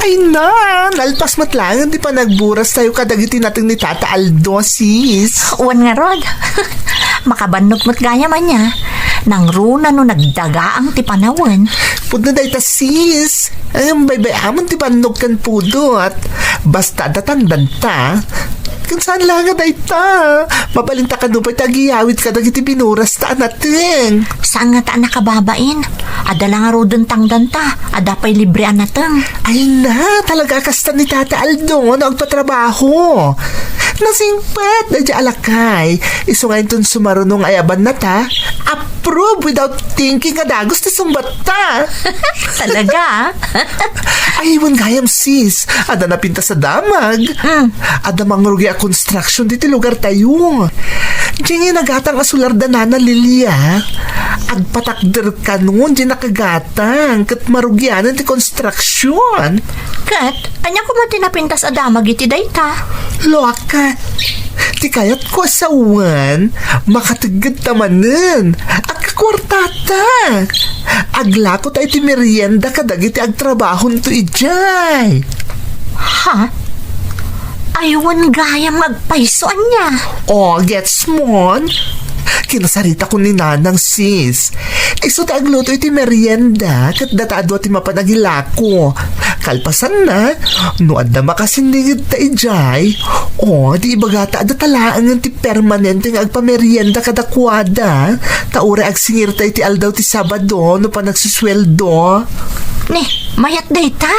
Ay na, nalpas met laeng ti panagburas tayo kadagiti nateng ni Tata Aldo, sis. Wen ngarud. Makabannok met gayam ania. Nangruna no nagdagaang ti panawen. Pudno dayta, sis. Ay, baybay-amon ti bannok ken pudot. Basta adda tangdanta. Ken saan la nga dayta? Mabalinta kano pay ti agiyawid kadagiti binurasta a nateng. Saan ngata a nakababain? Adda la ngaruden tangdanta. Adda pay libre a nateng. Ay na, talaga kasta ni Tata Aldo no agpatrabaho. Nasingpet daydiay a lakay. Isu nga inton sumaruno nga ayabannata, approve without thinking nga dagus ti sungbatta. Talaga? Ay, wen gayam, sis. Adda napintas a damag. Mm. Adda mangrugi a construction ditoy lugartayo. Diay nga nagatang a solar da Nana Lilia. Agpatakder kano diay nakagatang ket marugianen ti construction. Ket, ania koma ti napintas a damag iti dayta? Loka, ti kayatko a sawen, makategged ta manen. Agkakuartata. Aglako ta iti merienda kadagiti agtrabahonto idiay. Ha? Ay, wen gayam nga agpayso ania? O, gets mon? Kinasaritako ni Nanang, sis. Isu ti agluto iti merienda, ket data a dua ti mapan agilako. Kalpasanna, no adda makasinningedta idiay, o, di ibagata a data laengen ti permanente nga agpamerienda kadakuada, ta uray agsingirta iti aldaw ti Sabado no panagsusueldo. Ni, mayat dayta?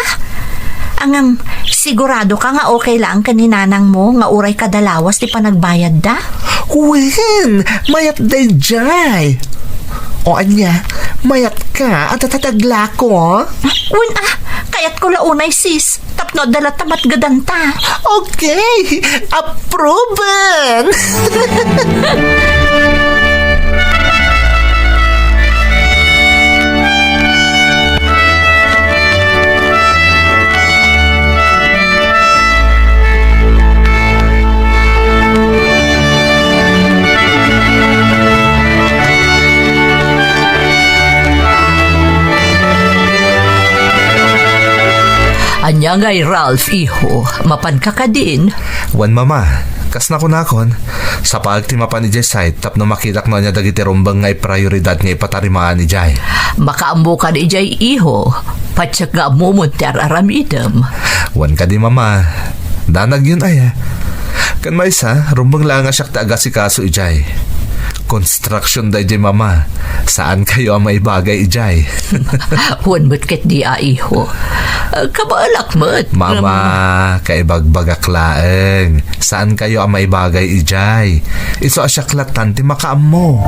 Ngem, siguradoka nga okay laeng ken ni nanangmo nga uray kada lawas ti panagbayadda? Wen, mayat daydiay. O ania, mayatka a data ti aglako? Wen a, kayatko la unay, sis. Tapno adda latta matgedanta. Okay, approven! Ania ngay, Ralph, iho? Mapanka kadin? Wen, Mama. Kas nakunakon, sapaek ti mapan idiay site tapno makitak no ania dagiti rumbeng nga iprioridad nga ipatarimaan idiay. Makaammokan idiay, iho. Patiek nga ammomon ti ar-aramidem. Wen kadi, Mama. Danagyon aya. Ken maysa, rumbeng laeng a siak ti agasikaso idiay. Construction daydiay, Mama. Saankayo a maibagay idiay. Wen met ketdi a, iho. Kabaelak met. Mama, kaibagbagak laeng. Saankayo a maibagay idiay. Isu a siak lattan ti makaammo.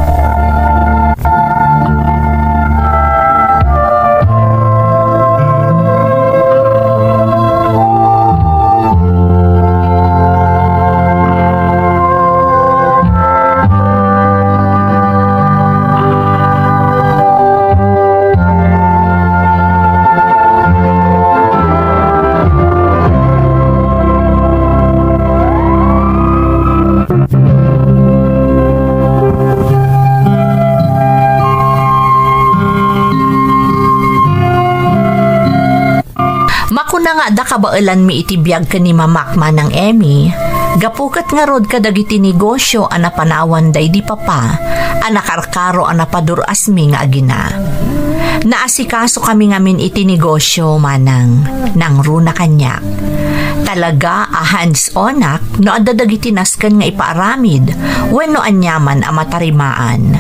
Makuna nga adda kabaelanmi iti biag ken ni Mamak, Manang Emmy. Gapu ket ngarud kadagiti negosio a napanawanda idi papa a nakarkaro a napadur-asmi nga agina. Naasikaso kami ngamin iti negosio, manang, nangruna kaniak. Talaga a hands-onak no adda dagiti nasken nga ipaaramid wenno aniaman a matarimaan.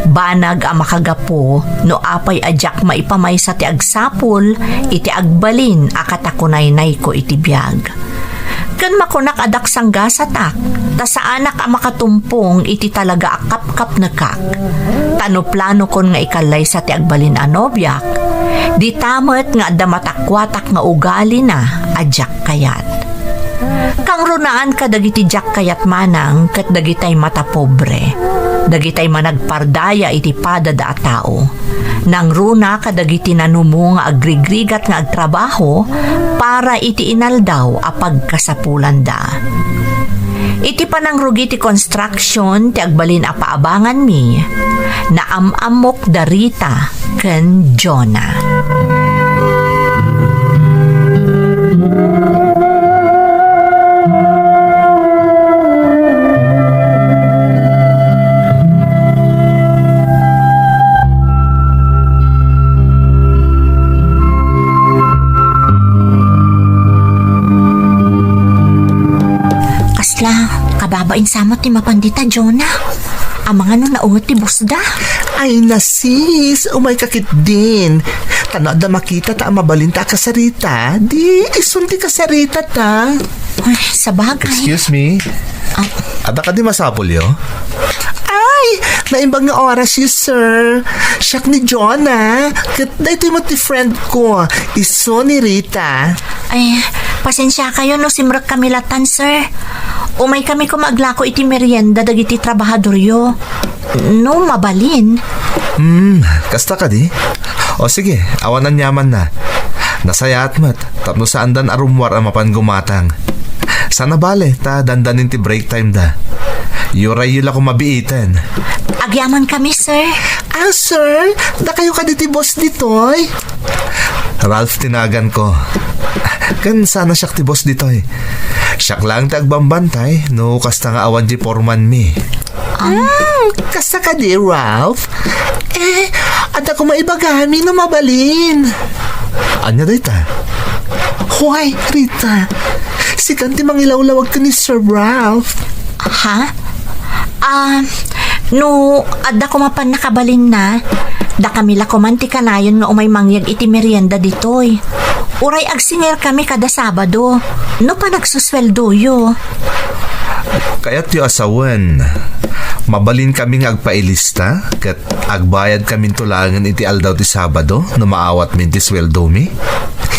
Banag a makagapu no apay a diak maipamaysa ti agsapul iti agbalin a katakunaynayko iti biag. Ken makunak a diak sanggasatak, ta saanak a makatumpong iti talaga a kapkapnekak. Ta no planokon nga ikallaysa ti agbalin a nobiak, dita met nga adda matakuatak nga ugalina a diak kayat. Kangrunaan kadagiti diak kayat manang ket dagitay matapobre, dagitay managpardaya iti padada a tao. Nangruna kadagiti nanumo nga agrigrigat nga agtrabaho para iti inaldaw a pagkasapulanda. Iti panangrugi ti construction ti agbalin a paabanganmi, naam-ammok da Rita ken Jonah. Kasla, kababain sa met ti mapan dita, Jonah. Amangan no naunget ti boss da. Ay na, sis, umayka ketdin. Ta no adda makita ta a mabalinta a kasarita, di isun ti kasarita ta. Ay, sabagay. Excuse me? Ah. Adda kadi masapulyo? Ay, naimbag nga orasyo, sir. Siak ni Jonah. Ket daytoy met ti friend ko. Isu ni Rita. Ay, pasensiakayo no simrek kami latan, sir. Umay kami koma aglako iti merienda dagiti trabahadoryo. No mabalin. Hmm, kasta kadi? O sige, awan aniamanna. Nasayaat met, tapno saandan a rummuar a mapan gumatang. Saan a bale, ta dandanin ti break time da. Urayyo la koma biiten. Agyaman kami, sir. Ah, sir, dakayo kadi ti boss ditoy? Ralph ti naganko. Ken saan a siak ti boss ditoy. Siak laeng ti agbambantay no kasta nga awan ti foreman mi. Ah, kasta kadi, Ralph? Eh, adda koma ibagami no mabalin. Ania dayta? Huay, Rita. Sikan ti mangilawlawag ken ni Sir Ralph. Ha? Ah, no adda koma pannakabalinna, dakami la koman ti kanayon nga umay mangyeg iti merienda ditoy. Uray agsingir kami kada Sabado, no panagsusueldoyo. Kayatyo a sawen, mabalin kami nga agpailista ket agbayad kaminto laengen iti aldaw ti Sabado no maawatmi ti sueldomi?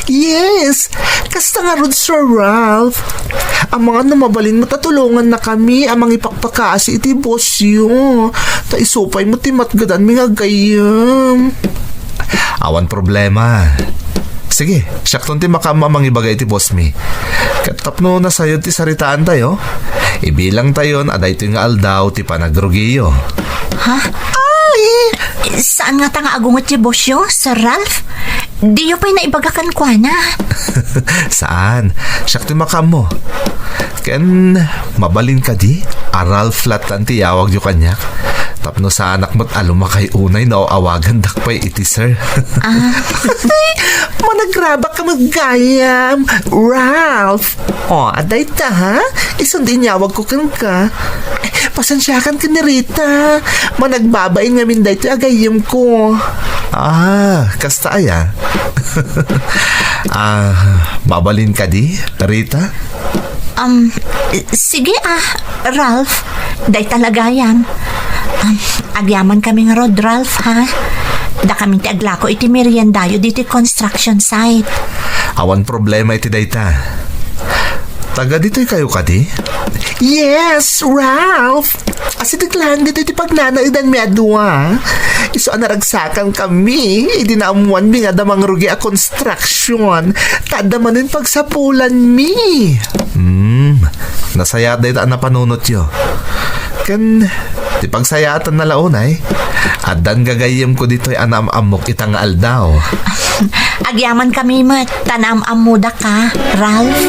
Yes! Kasta ngarud, Sir Ralph. Amangan no mabalin met a tulongannakami a mangipakpakaasi iti bossyo. Ta isu pay met ti matgedanmi nga aggayyem. Awan problema. Sige, siakton ti makaammo a mangibaga iti bossmi. Ket tapno nasayod ti saritaantayo, ibilangtayon a daytoy nga aldaw ti panagrugiyo. Ha? Ay! Saan ngata nga agunget ti bossyo, Sir Ralph? Diyo pay naibaga kenkuana? Saan. Siak ti makaammo. Ken mabalin kadi a Ralph lattan ti iyawagyo kaniak? Tapno saanak met a lumakay unay no awagandak pay iti sir. Ah. Managrabak ka met gayam, Ralph. O, adda ita, ha? Isun ti inyawagko kenka. Eh, pasensiakan ken ni Rita. Managbabain ngamin daytoy a gayyemko. Ah, kasta aya? Ah, mabalin kadi, Rita? Um, sige, ah, Ralph. Dayta la gayam. Um, agyaman kami ngarud, Ralph, ha? Dakami ti aglako iti meriendayo ditoy construction site. Awan problema iti dayta. Taga ditoy kayo kadi? Yes, Ralph! Asideg laeng ditoy ti pagnanaedanmi a dua. Isu a naragsakan kami, idi naammuanmi nga adda mangrugi a construction. Ta adda manen pagsapulanmi. Hmm, nasayaat dayta a napanunotyo. Ken, ti pagsayaatanna la unay, addan gagayyemko ditoy a naam-ammok ita nga aldaw. Agyaman kami met, ta naam-ammodaka, Ralph.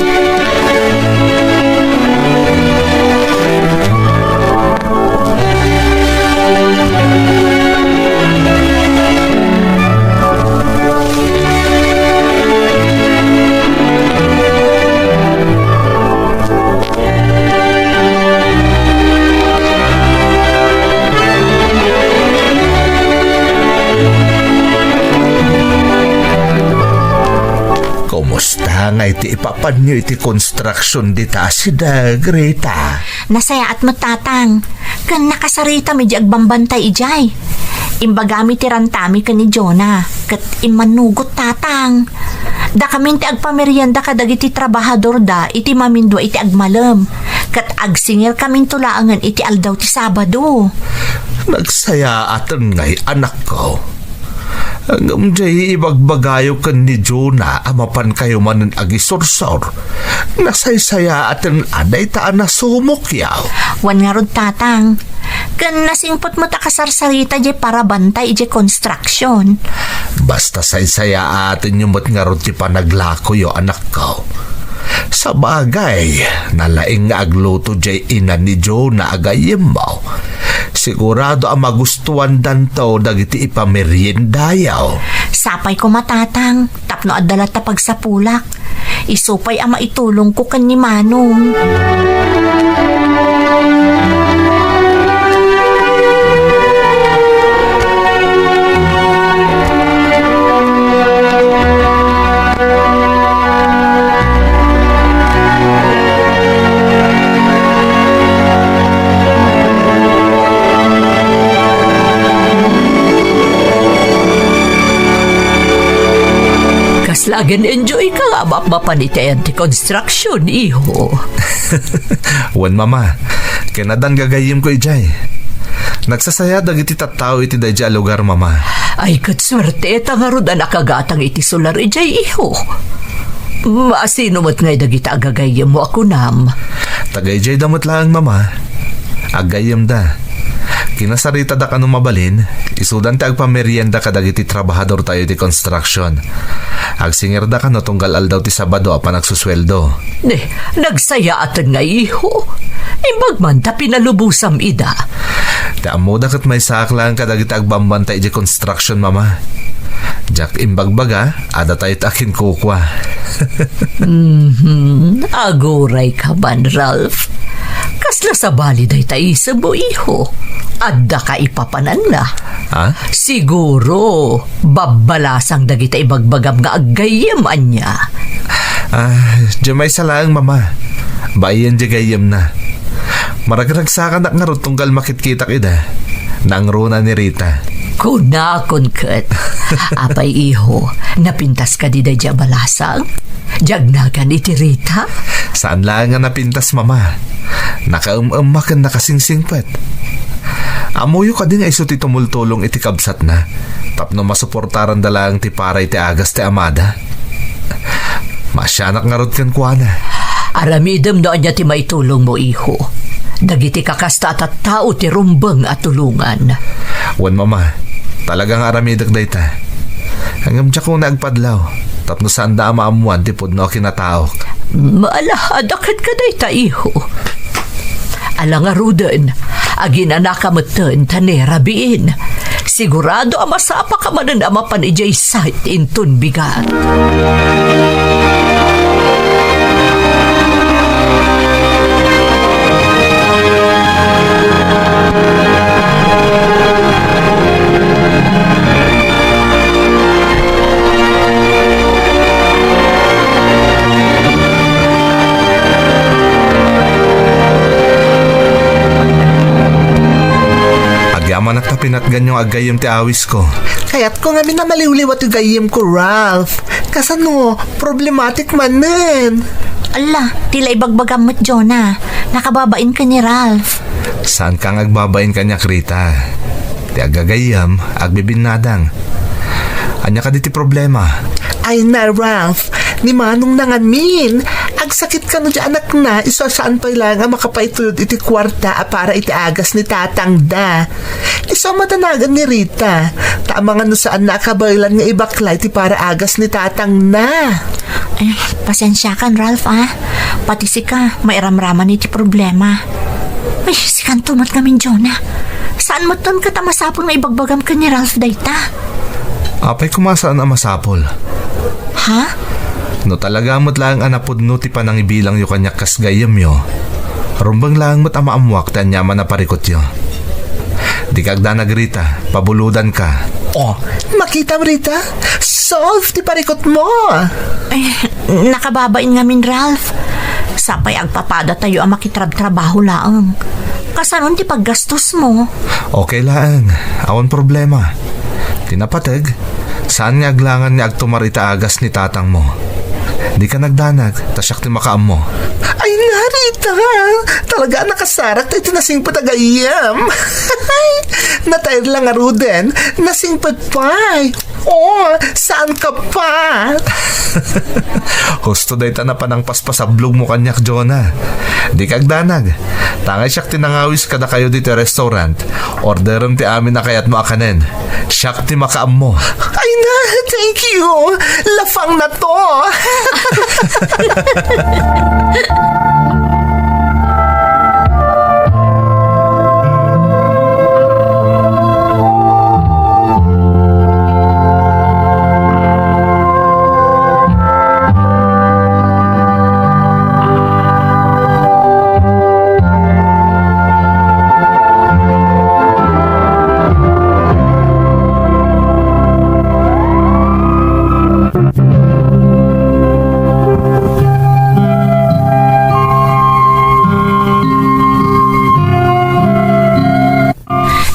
Kumusta ngay ti ipapanyo iti konstruksion dita a sideg, Rita? Nasayaat met, Tatang. Ken nakasaritam idiay agbambantay idiay. Imbagami ti rantami ken ni Jonah, ket immanugot, Tatang. Dakamin ti agpamerienda kadagiti trabahadorda iti mamindua iti agmalem, ket agsingirkaminto laengen iti aldaw ti Sabado. Nagsayaaten ngay, anakko. Ngem diay ibagbagayo ken ni Jonah a mapankayo manen agisursor, nasaysayaaten a dayta a nasumokyo. Wen ngarud, Tatang. Ken nasingpet met a kasarsarita diay parabantay idiay construction. Basta saysayaatenyo met ngarud ti panaglakoyo, anakko. Sabagay, nalaing nga agluto diay ina ni Jonah a gayyemmo. Sigurado a magustuandanto dagiti ipameriendayo. Sapay koma, Tatang, tapno adda latta pagsapulak. Isu pay a maitulongko ken ni Manong. Kasla agen-enjoy ka nga mapmapan iti ayan ti construction, iho. Wen, Mama. Ken addan gagayyemko idiay. Nagsasaya dagiti tattao iti daydiay a lugar, Mama. Ay, ket suerte ta ngarud a nakagatang iti solar idiay, iho. Maasino met ngay dagita a gagayyemmo a kunam? Taga idiayda met laeng, Mama. Aggayyemda. Kinasaritada kano mabalin, isudan ti agpamerienda kadagiti trabahadortayo iti construction. Agsingirda kano tunggal aldaw ti Sabado a panagsusueldo. Ne, nagsayaaten ngay, iho. Imbag man ta pinalubosam ida. Ti ammoda ket maysaak laeng kadagiti agbambantay idiay construction, Mama. Diak imbagbaga, adda tayo ti akinkukua. Mhm. Aguray ka man, Ralph. Kasla sabali dayta isemmo, iho. Adda ka ipapananna. Ha? Siguro, babbalasang dagita ibagbagam nga aggayyem, ania? Ah, diay maysa laeng, Mama. Baien diay gayyemna. Maragragsakanak ngarud tunggal makitkitak ida. Nangruna ni Rita. Kunakon ket. Apay, iho, napintas kadi daydiay a balasang? Diay agnagan iti Rita? Saan laeng a napintas, Mama. Nakaem-emma ken nakasingsingpet. Ammoyo kadi nga isu ti tumultulong iti kabsatna tapno masuportaranda laeng ti para iti agas ti amada? Maasianak ngarud kenkuana. Aramidem no ania ti maitulongmo, iho. Dagiti kakasta a tattao ti rumbeng a tulongan. Wen, Mama, talaga nga aramidek dayta. Ngem diak unay agpadlaw tapno saanda a maammoan ti pudno a kinataok. Maala, adda ket kadayta, iho. Ala ngaruden, aginanaka metten ta ne rabiin. Sigurado a masapaka manen a mapan idiay site inton bigat. Agyamanak ta pinatganyo nga aggayyem ti awisko. Kayatko ngamin a maliwliwa ti gayyemko, Ralph. Kasano, problematic manen. Alla, ti la ibagbagam met, Jonah. Nakababain ken ni Ralph. Saanka nga agbabain kaniak, Rita. Ti aggagayyem, agbibinnadang. Ania kadi ti problema? Ay na, Ralph, ni Manongna ngamin. Agsakit kano ti anakna, isu a saan pay laeng a makapaitulod iti kuarta a para iti agas ni tatangda. Isu a madanagan ni Rita, ta amangan no saanna a kabaelan nga ibaklay ti para agas ni tatangna. Eh, pasensiakan, Ralph, ah. Pati sika, mairamraman iti problema. Ay, sikanto met ngamin, Jonah. Saan metten ket a masapul nga ibagbagam ken ni Ralph dayta? Apay koma saan a masapul? Ha? No talaga met laeng a napudno ti panangibilangyo kaniak kas gayyemyo, rumbeng laeng met a maammoak ti aniaman a parikutyo. Dika agdanag, Rita, pabulodanka. Oh, makitam, Rita? Solve ti parikutmo! Ay, nakababain ngamin, Ralph. Sapay agpapadatayo a makitrabtrabaho laeng. Kasanon ti paggastosmo? Okay laeng, awan problema. Ti napateg, saan nga aglangan nga agtumar ita agas ni tatangmo. Dika nagdanag, ta siak ti makaammo. Ay, Rita! Talaga a nakasarak ta iti nasingpet a gayyem. Natayr la ngaruden, nasingpet pay. Oh, saan ka pa? Husto dayta a panangpaspasablogmo kaniak, Jonah. Dika agdanag. Tangay siak ti nangawis kadakayo ditoy restaurant. Orderem ti amin a kayatmo a kanen. Siak ti makaammo. Ay na, thank you. Lapangna to.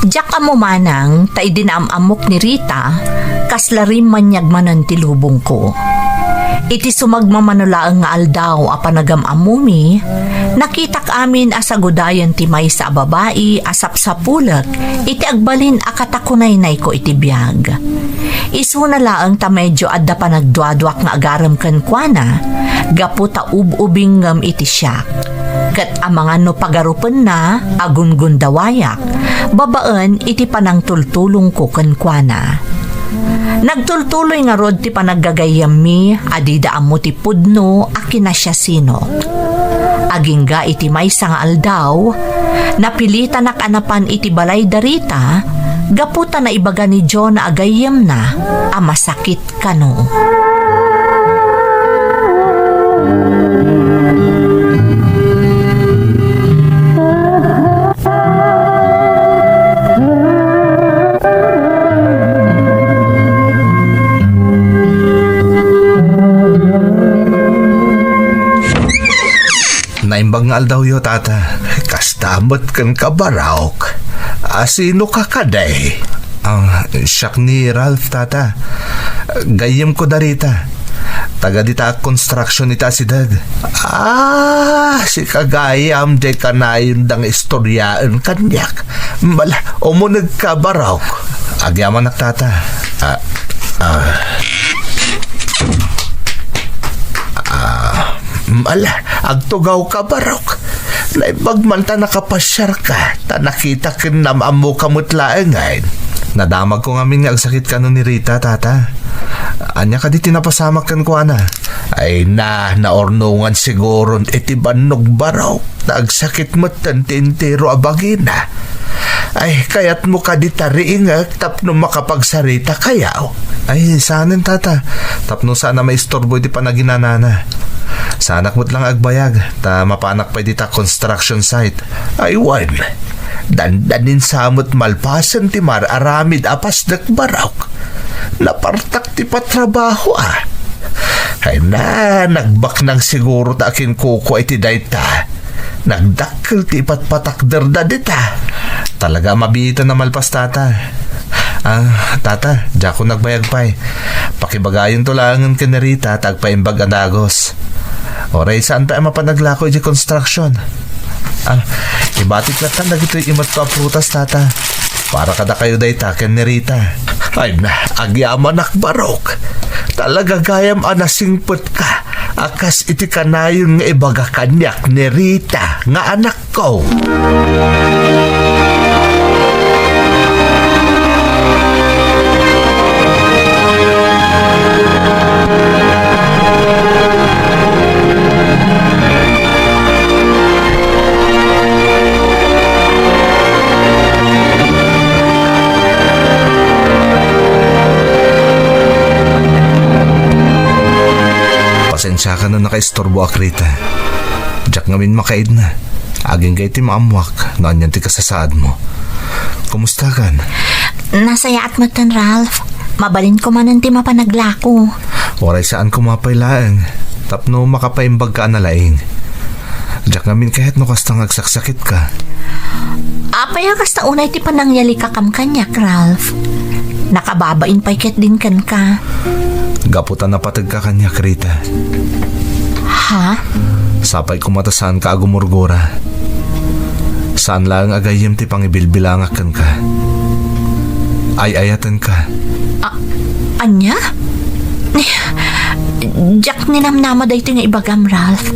Diak ammo manang ta idi naam-ammok ni Rita, kasla rimmaniag manen ti lubongko. Iti sumagmamano laeng nga aldaw a panagam-ammomi, nakitak amin a sagudayen ti maysa a babai a sapsapulek iti agbalin a katakunaynayko iti biag. Isuna laeng ta medio adda panagduaduak nga agarem kenkuana gapu ta ub-ubingngem iti siak. Ket amangan no pagarupenna a gungundawayak babaen iti panangtultulongko kenkuana. Nagtultuloy ngarud ti panaggagayyemmi a dida ammo ti pudno a kinasiasino. Agingga iti maysa nga aldaw, napilitanak a napan iti balay da Rita gapu ta naibaga ni Jonah a gayyemna a masakit kano. Naimbag nga aldawyo, Tata. Kasta met kenka, Barok. A, sinoka kadi? Ah, siak ni Ralph, Tata. Gayyemko da Rita. Taga dita a construction ita a sideg. Ah, sika gayam, diay kanayon da nga istoryaen kaniak. Bala, umunegka, Barok. Agyamanak, Tata. Ah, ah. Ah, ala, agtugawka, Barok. Naimbag man ta nakapasiarka, ta nakita ken naam-ammoka met laengen. Nadamagko ngamin nga agsakit kano ni Rita, Tata. Ania kadi ti napasamak kenkuana? Ay na, naurnongan siguron iti bannog, Barok. Ta agsakit metten ti entero a bagina. Ay, kayatmo kadi ta riingek tapno makapagsaritakayo? Ay, saanen, Tata. Tapno saan a maisturbo iti panaginanana. Saanak met lang agbayag, ta mapanak pay dita construction site. Ay, wen. Dandanin sa met malpasen ti mar-aramid a pasdek, Barok. Napartak ti patrabaho, a. Ay na, nagbaknang siguro ta akin kuko iti dayta. Nagdakkel ti ipatpatakderda dita. Talaga a mabiitan a malpas, Tata. Ah, Tata, diakon nagbayag pay. Pakibagayonto laengen ken ni Rita ta agpaimbag a dagus. Uray saan pay a mapan aglako iti construction. Ah, ibatik latta dagitoy imetko a prutas, Tata. Para kadakayo dayta ken ni Rita. Ay na, agyamanak, Barok. Talaga gayam a nasingpetka a kas iti kanayon nga ibaga kaniak ni Rita nga anakko. Siaka no nakaisturboak, Rita. Diak ngamin makaidna. Agingga iti maammoak no anian ti kasasaadmo. Kumustakan? Nasayaat metten, Ralph. Mabalinko manen ti mapanaglako. Uray saan koma pay laeng tapno makapaimbagka a nalaing. Diak ngamin kayat no kasta nga agsaksakitka. Apay a kasta unay ti panangyalika kam kaniak, Ralph? Nakababain pay ketdin kenka. Gapu ta napategka kaniak, Rita. Ha? Sapay koma ta saanka a gumurgura. Saan laeng a gayyem ti pangibilbilangak kenka. Ay-ayatenka. A-, ania? Diak ninamnama daytoy nga ibagam, Ralph.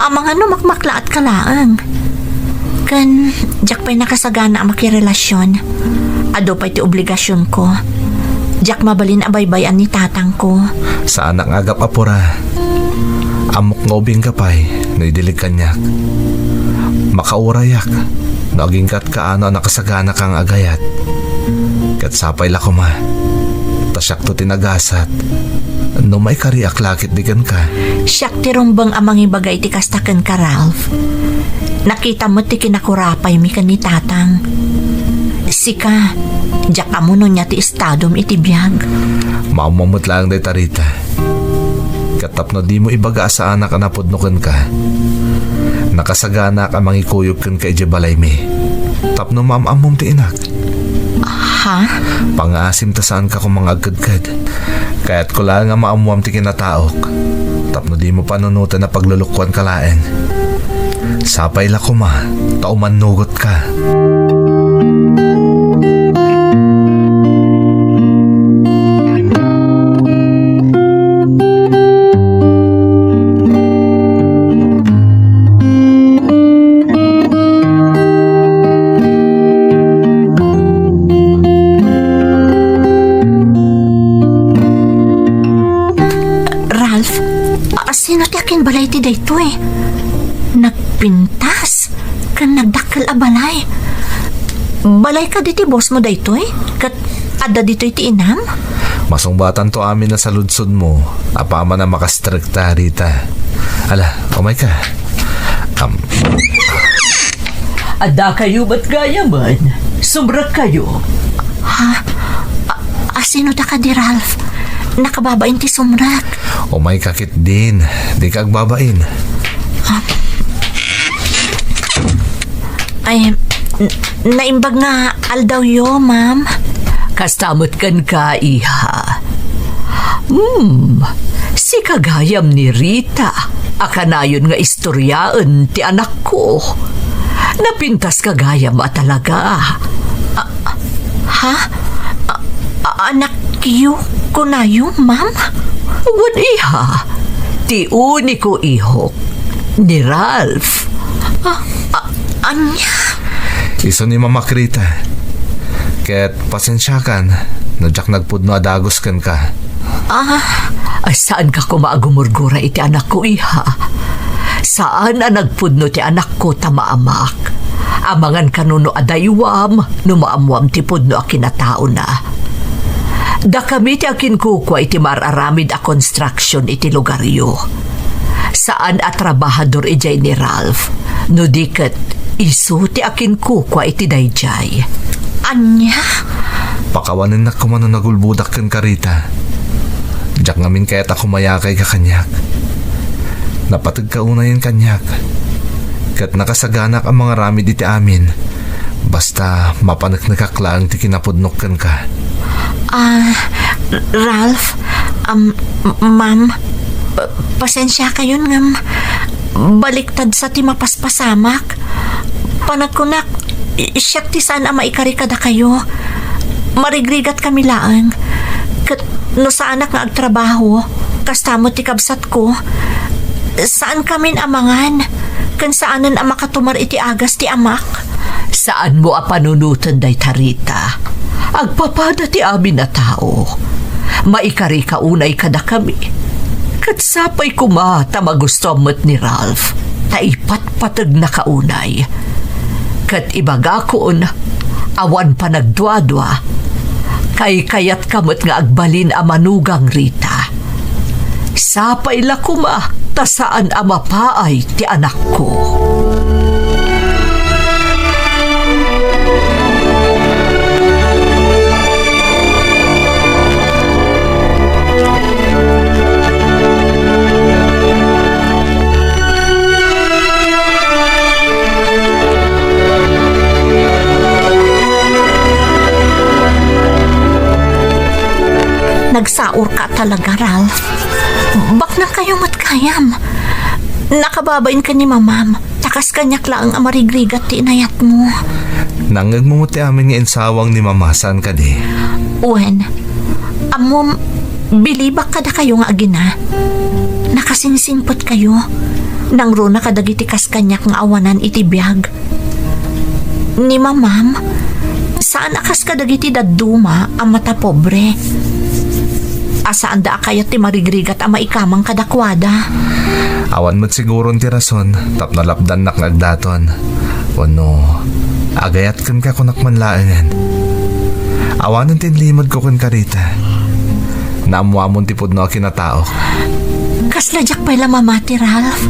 Amangan no makmaklaatka laeng. Ken diak pay nakasagana a makirelasion. Adu pay ti obligasionko. Diak mabalin a baybay-an ni tatangko. Saanak nga agap-apura. Ammok nga ubingka pay no idilig kaniak. Makaurayak no agingga't kaano a nakasaganaka nga agayat. Ket sapay la koma, ta siakto ti nagasat no maikariak la ketdi kenka. Siak ti rumbeng a mangibaga iti kasta kenka, Ralph. Nakitam met ti kinakurapaymi ken ni Tatang. Sika, diak ammo no ania ti estadom iti biag. Maammoam met laeng dayta, Rita. Ket tapno dimo ibaga a saanak a napudno kenka, nakasaganak a mangikuyog kenka idiay balaymi. Tapno maam-ammom ti inak. Ha? Pangaasim ta saanka koma nga agkedked. Kayatko laeng a maammoam ti kinataok. Tapno dimo panunoten a paglulukoanka laeng. Sapay la koma ta umannugotka. Ralph, a-, sino ti akinbalay ti daytoy? Nagpintas ken nagdakkel a balay. Balay kadi ti bossmo daytoy? Ket adda ditoy ti inam? Masungbatanto amin a saludsodmo apaman a makastrekta, Rita. Ala, umayka. Am. Addakayo met gayamen. Sumrekkayo. Ha? A-, asino da kadi, Ralph? Nakababain ti sumrek. Umayka ketdin. Dika agbabain. Ah. Ay, n-, naimbag nga aldawyo, ma'am. Kasta met kenka, iha. Hmm, sika gayam ni Rita a kanayon nga istoryaen ti anakko. Napintaska gayam a talaga. A-, ha? A-, a-, anakyo, kunayo, ma'am? Wen, iha. Ti uniko ihok, ni Ralph. A-, a-, ania? Isu ni Mama Rita. Ket pasensiakan no diak nagpudno a dagus kenka. Ah. Ay, saanka koma a gumurgura iti anakko, iha. Saan a nagpudno ti anakko ta maamak. Amangan kano no adaywam no maammuam ti pudno a kinataona. Dakami ti akinkukua iti mar-aramid a construction iti lugaryo. Saan a trabahador idiay ni Ralph, no di ket isu ti akinkukua iti daydiay. Ania? Pakawanennak koma no nagulbodak kenka, Rita. Diak ngamin kayat a kumayakayka kaniak. Napategka unayen kaniak. Ket nakasaganak a mangaramid iti amin. Basta mapaneknekak laeng ti kinapudnok kenka. Ah, Ralph, um, ma'am, pa-, pasensiakayon ngem baliktad sa ti mapaspasamak. Panagkunak, i-, siak ti saan a maikari kadakayo. Marigrigat kami laeng. Ket no saanak nga agtrabaho, kasta met ti kabsatko, saan kamin a mangan, ken saanen a makatumar iti agas ti amak. Saanmo a panunoten dayta, Rita. Agpapada ti amin a tao. Maikarika unay kadakami. Ket sapay koma ta magustuam met ni Ralph, ta ipatpategnaka unay. Ket ibagakon, awan panagduadua, kaykayatka met nga agbalin a manugang, Rita. Sapay la koma ta saan a mapaay ti anakko. Nagsaorka talaga, Ralph. Baknang kayo met gayam. Nakababain ken ni Mamam. Ta kas kaniak laeng a marigrigat ti inayatmo. Nangngegmo met ti amin nga insawang ni Mama, saan kadi? Wen, ammom, bilibak kadakayo nga agina. Nakasingsingpetkayo. Nangruna kadagiti kas kaniak nga awanan iti biag. Ni Mamam, saan a kas kadagiti dadduma a matapobre. A saanda a kayat ti marigrigat a maikamang kadakuada. Awan met siguron ti rason tapno lapdannak nga agdaton. Wenno, agayat kenka kunak man laengen. Awanen ti inlimedko kenka, Rita. Naammoamon ti pudno a kinataok. Kasla diak pay la mamati, Ralph.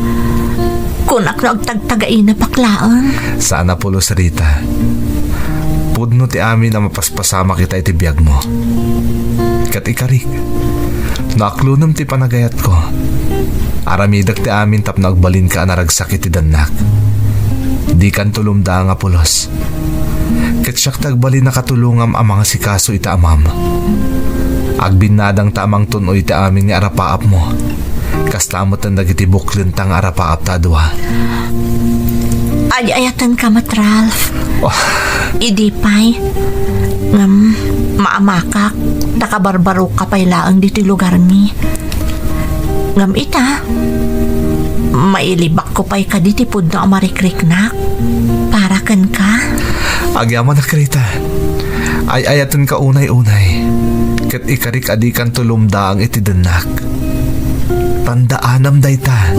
Kunak no agtagtagainapak laeng. Saan a pulos, Rita. Pudno ti amin a mapaspasamak ita iti biagmo. Ket ikarik, no aklonem ti panagayatko, aramidek ti amin tapno agbalinka a naragsak iti dannak. Dikanto lumdaang a pulos. Ket siak ti agbalin a katulongam a mangasikaso iti amam. Agbinnadangta a mangtun-oy iti amin nga arapaapmo. Kasta metten dagiti buklenta nga arapaapta a dua. Ay-ayatenka met, Ralph. Oh. Idi pay, ngem maamakak, ta kabarbarokka pay laeng ditoy lugarmi. Ngem ita, mailibakko pay kadi ti pudno a marikriknak para kenka? Agyamanak, Rita. Ay-ayatenka unay-unay. Ket ikarik a dikanto lumdaang iti dennak. Tandaanam dayta.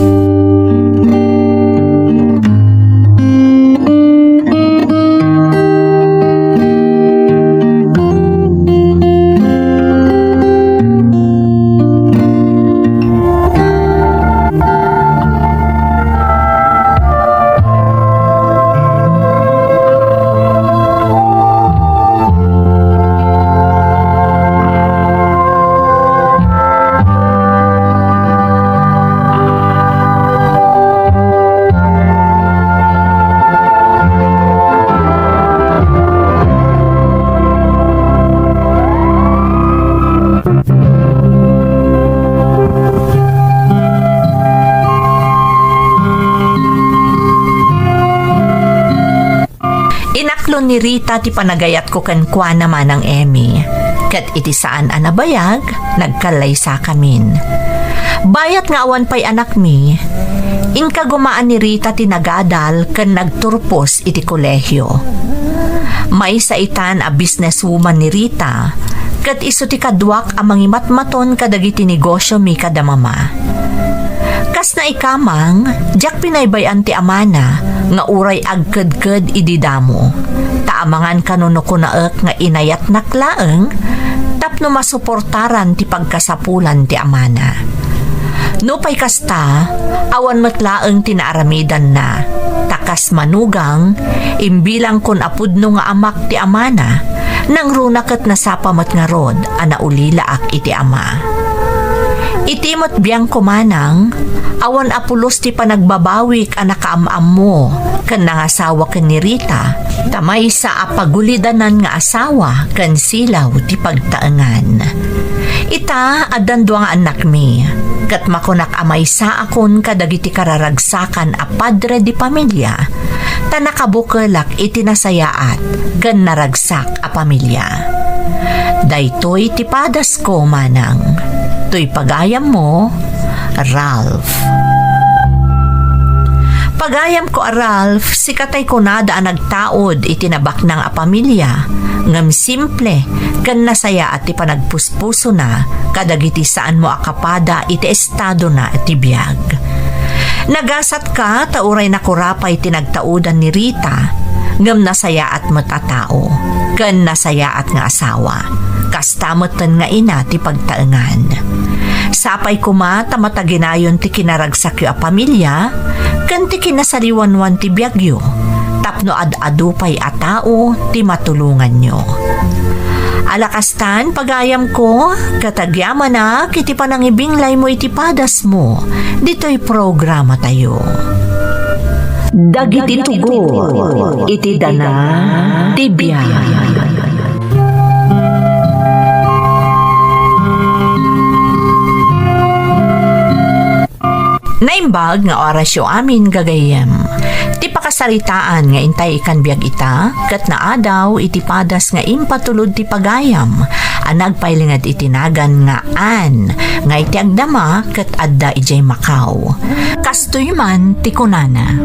Inaklon ni Rita ti panagayatko kenkuana, Manang Emmy, ket iti saan a nabayag, nagkallaysakamin. Bayat nga awan pay anakmi, inkagumaan ni Rita ti nagadal ken nagturpos iti kolehio. Maysa itan a businesswoman ni Rita, ket isu ti kaduak a mangimatmaton kadagiti negosiomi kada mama. Kas naikamang, diak pinaybay-an ti amana nga uray agkedked idi damo, ta amangan kano no kunaek nga inayatnak laeng tapno masuportaran ti pagkasapulan ti amana. Nupay kasta, awan met laeng ti naaramidanna, ta kas manugang, imbilangkon a pudno nga amak ti amana, nangruna ket nasapa met ngarud a naulilaak iti ama. Iti met biangko, Manang, awan a pulos ti panagbabawik a nakaam-ammo ken nangasawa ken ni Rita, ta maysa a pagulidanan nga asawa ken silaw ti pagtaengan. Ita, addan dua nga annakmi, ket makunak a maysaakon kadagiti kararagsakan a padre de pamilya, ta nakabukelak iti nasayaat ken naragsak a pamilya. Daytoy ti padasko, Manang. Toy pagayammo, Ralph. Pagayamko a Ralph, sika tay kunada a nagtaud iti nabaknang a pamilya, ngem simple ken nasayaat ti panagpuspusona kadagiti saanmo a kapada iti estadona ti biag. Nagasatka ta uray nakurapay ti nagtaudan ni Rita, ngem nasayaat met a tao, ken nasayaat nga asawa. Kasta metten nga ina ti pagtaengan. Sapay koma ta mataginayon ti kinaragsakyo a pamilia ken ti kinasaliwanwan ti biagyo tapno ad-adu pay a tao ti matulonganyo. Ala kastan, pagayamko, ket agyamanak iti panangibinglaymo iti padasmo ditoy programatayo. Dagiti tugot iti dana ti biag. Naimbag nga orasyo amin, gagayyem. Ti pakasaritaan nga intay ikan biag ita, ket naadaw iti padas nga impatulod ti pagayam a nagpailinged iti nagan nga Ann, nga iti agdama ket adda idiay Macau. Kastoy man ti kunana.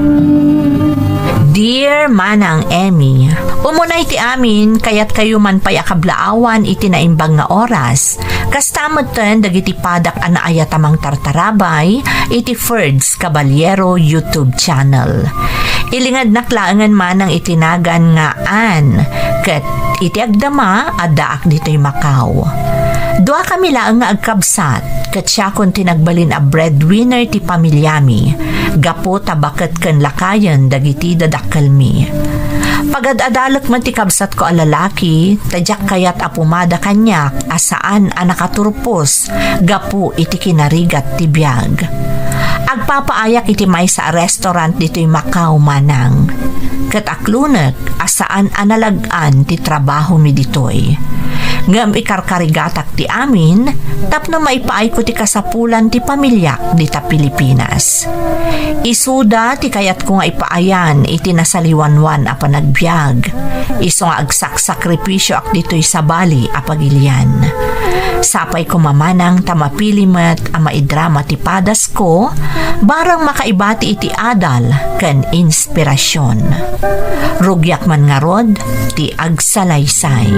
Dear Manang Emmy, umuna iti amin, kayatkayo man pay a kablaawan iti naimbag nga oras. Kasta metten dagiti padak a naayat a mangtartarabay iti Ferds Caballero YouTube channel. Ilingednak laengen manang iti nagan nga Ann, ket iti agdama, addaak ditoy Macau. Duakami laeng nga agkabsat, ket siakon ti nagbalin a breadwinner ti pamiliami, gapu ta baket ken lakayen dagiti dadakkelmi. Pagad-adalek met ti kabsatko a lalaki, ta diak kayat a pumada kaniak a saan a nakaturpos gapu iti kinarigat ti biag. Agpapaayak iti maysa a restaurant ditoy Macau, manang. Ket aklonek a saan a nalag-an ti trabahomi ditoy. Ngem ikarkarigatak ti amin tapno maipaayko ti kasapulan ti pamiliak dita Pilipinas. Isuda ti kayatko nga ipaayan iti nasaliwanwan a panagbiag. Isu nga agsaksakripisioak ditoy sabali a pagilian. Sapay koma manang ta mapili met a maidrama ti padasko, barang makaibati iti adal ken inspirasyon. Rugiak man ngarud ti agsalaysay.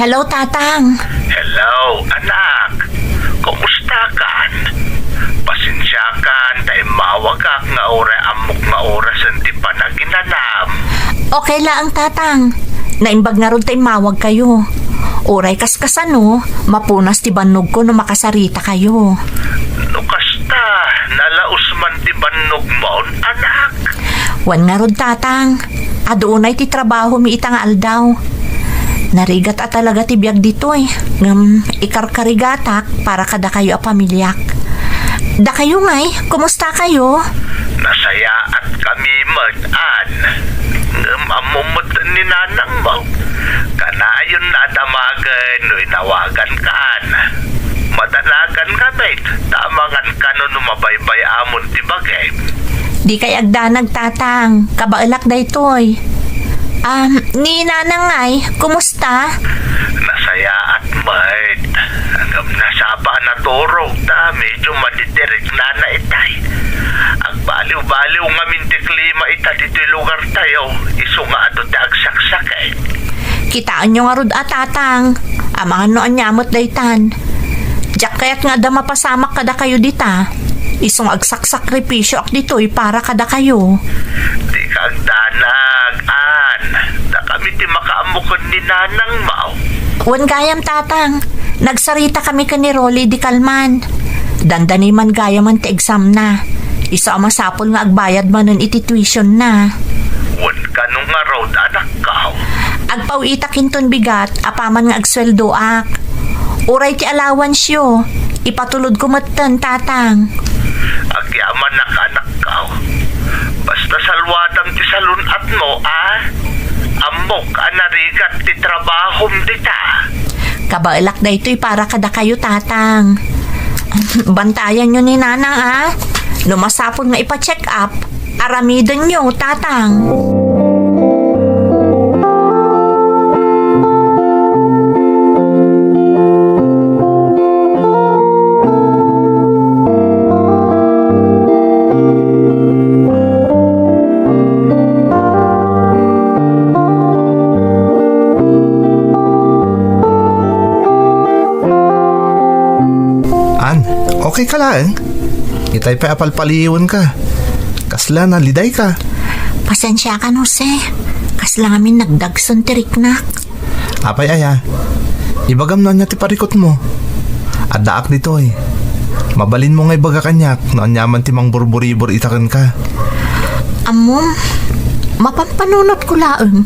Hello, Tatang. Hello, anak. Kumusta kan? Pasensiakan ta immawagak nga uray ammok nga orasen ti panaginanam. Okay laeng, Tatang. Naimbag ngarud ta immawagkayo. Uray kaskasano, mapunas ti bannogko no makasaritakayo. No kasta, nalaus man ti bannogmon, anak. Wen ngarud, Tatang. Adu unay ti trabahomi ita nga aldaw. Narigat a talaga ti biag ditoy, ngem ikarkarigatak para kadakayo a pamiliak. Dakayo ngay, kumustakayo? Nasayaatkami met, Ann. Ngem ammom met ni nanangmo. Kanayon a damagen no inawagankan. Madanagan kami, ta amangan kano no mabaybay-amon ti bagim. Dikay agdanag, Tatang. Kabaelak daytoy. Um, ni Nanang ngay, kumusta? Nasayaat met. Ngem nasapa a naturog ta medyo madidiriknana itay. Agbaliw-baliw ngamin ti klima ita ditoy lugartayo, isu nga adu ti agsaksakit. Kitaenyo ngarud a, Tatang. Amangan no ania met daytan. Diak kayat nga adda mapasamak kadakayo dita. Isu nga agsaksakripisioak ditoy para kadakayo. Dika agdanag, Ann. Dakami ti makaammo ken ni Nanangmo. Wen gayam, Tatang. Nagsaritakami ken ni Rolly di kalman. Dandani man gayamen ti examna. Isu a masapul nga agbayad manen iti tuitionna. Wen kano ngarud, anakko? Agpaw-itak inton bigat apaman nga agsueldoak. Uray ti allowanceyo, ipatulodko metten, Tatang. Agyamanak, anakko. Basta saluadam ti salun-atmo, a? Ammok a narigat ti trabahom dita. Kabaelak daytoy para kadakayo, Tatang. Bantayanyo ni Nanang, a? No masapul nga ipa-check up, aramidenyo, Tatang. Kay ka laeng? Itay pay a palpaliwenka. Kasla nalidayka. Pasensiakan, Jose. Kasla ngamin nagdagsen ti riknak. Apay aya? Ibagam no ania ti parikutmo. Addaak ditoy. Mabalinmo nga ibaga kaniak no aniaman ti mangburburibor ita kenka. Ammom, mapanpanunotko laeng.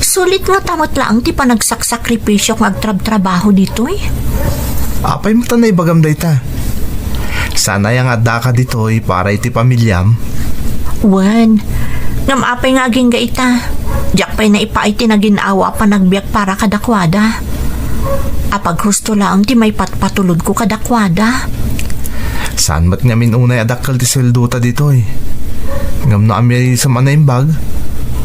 Sulit ngata met laeng ti panagsaksakripisio nga agtrabtrabaho ditoy. Apay met a naibagam dayta? Saan aya nga addaka ditoy para iti pamiliam? Wen, ngem apay nga agingga ita? Diak pay naipaay ti nagin-awa a panagbiag para kadakuada. Apaghusto laeng ti maipatpatulodko kadakuada. Saan met ngamin unay a dakkel ti sueldota ditoy? Ngem no amiayusem a naimbag,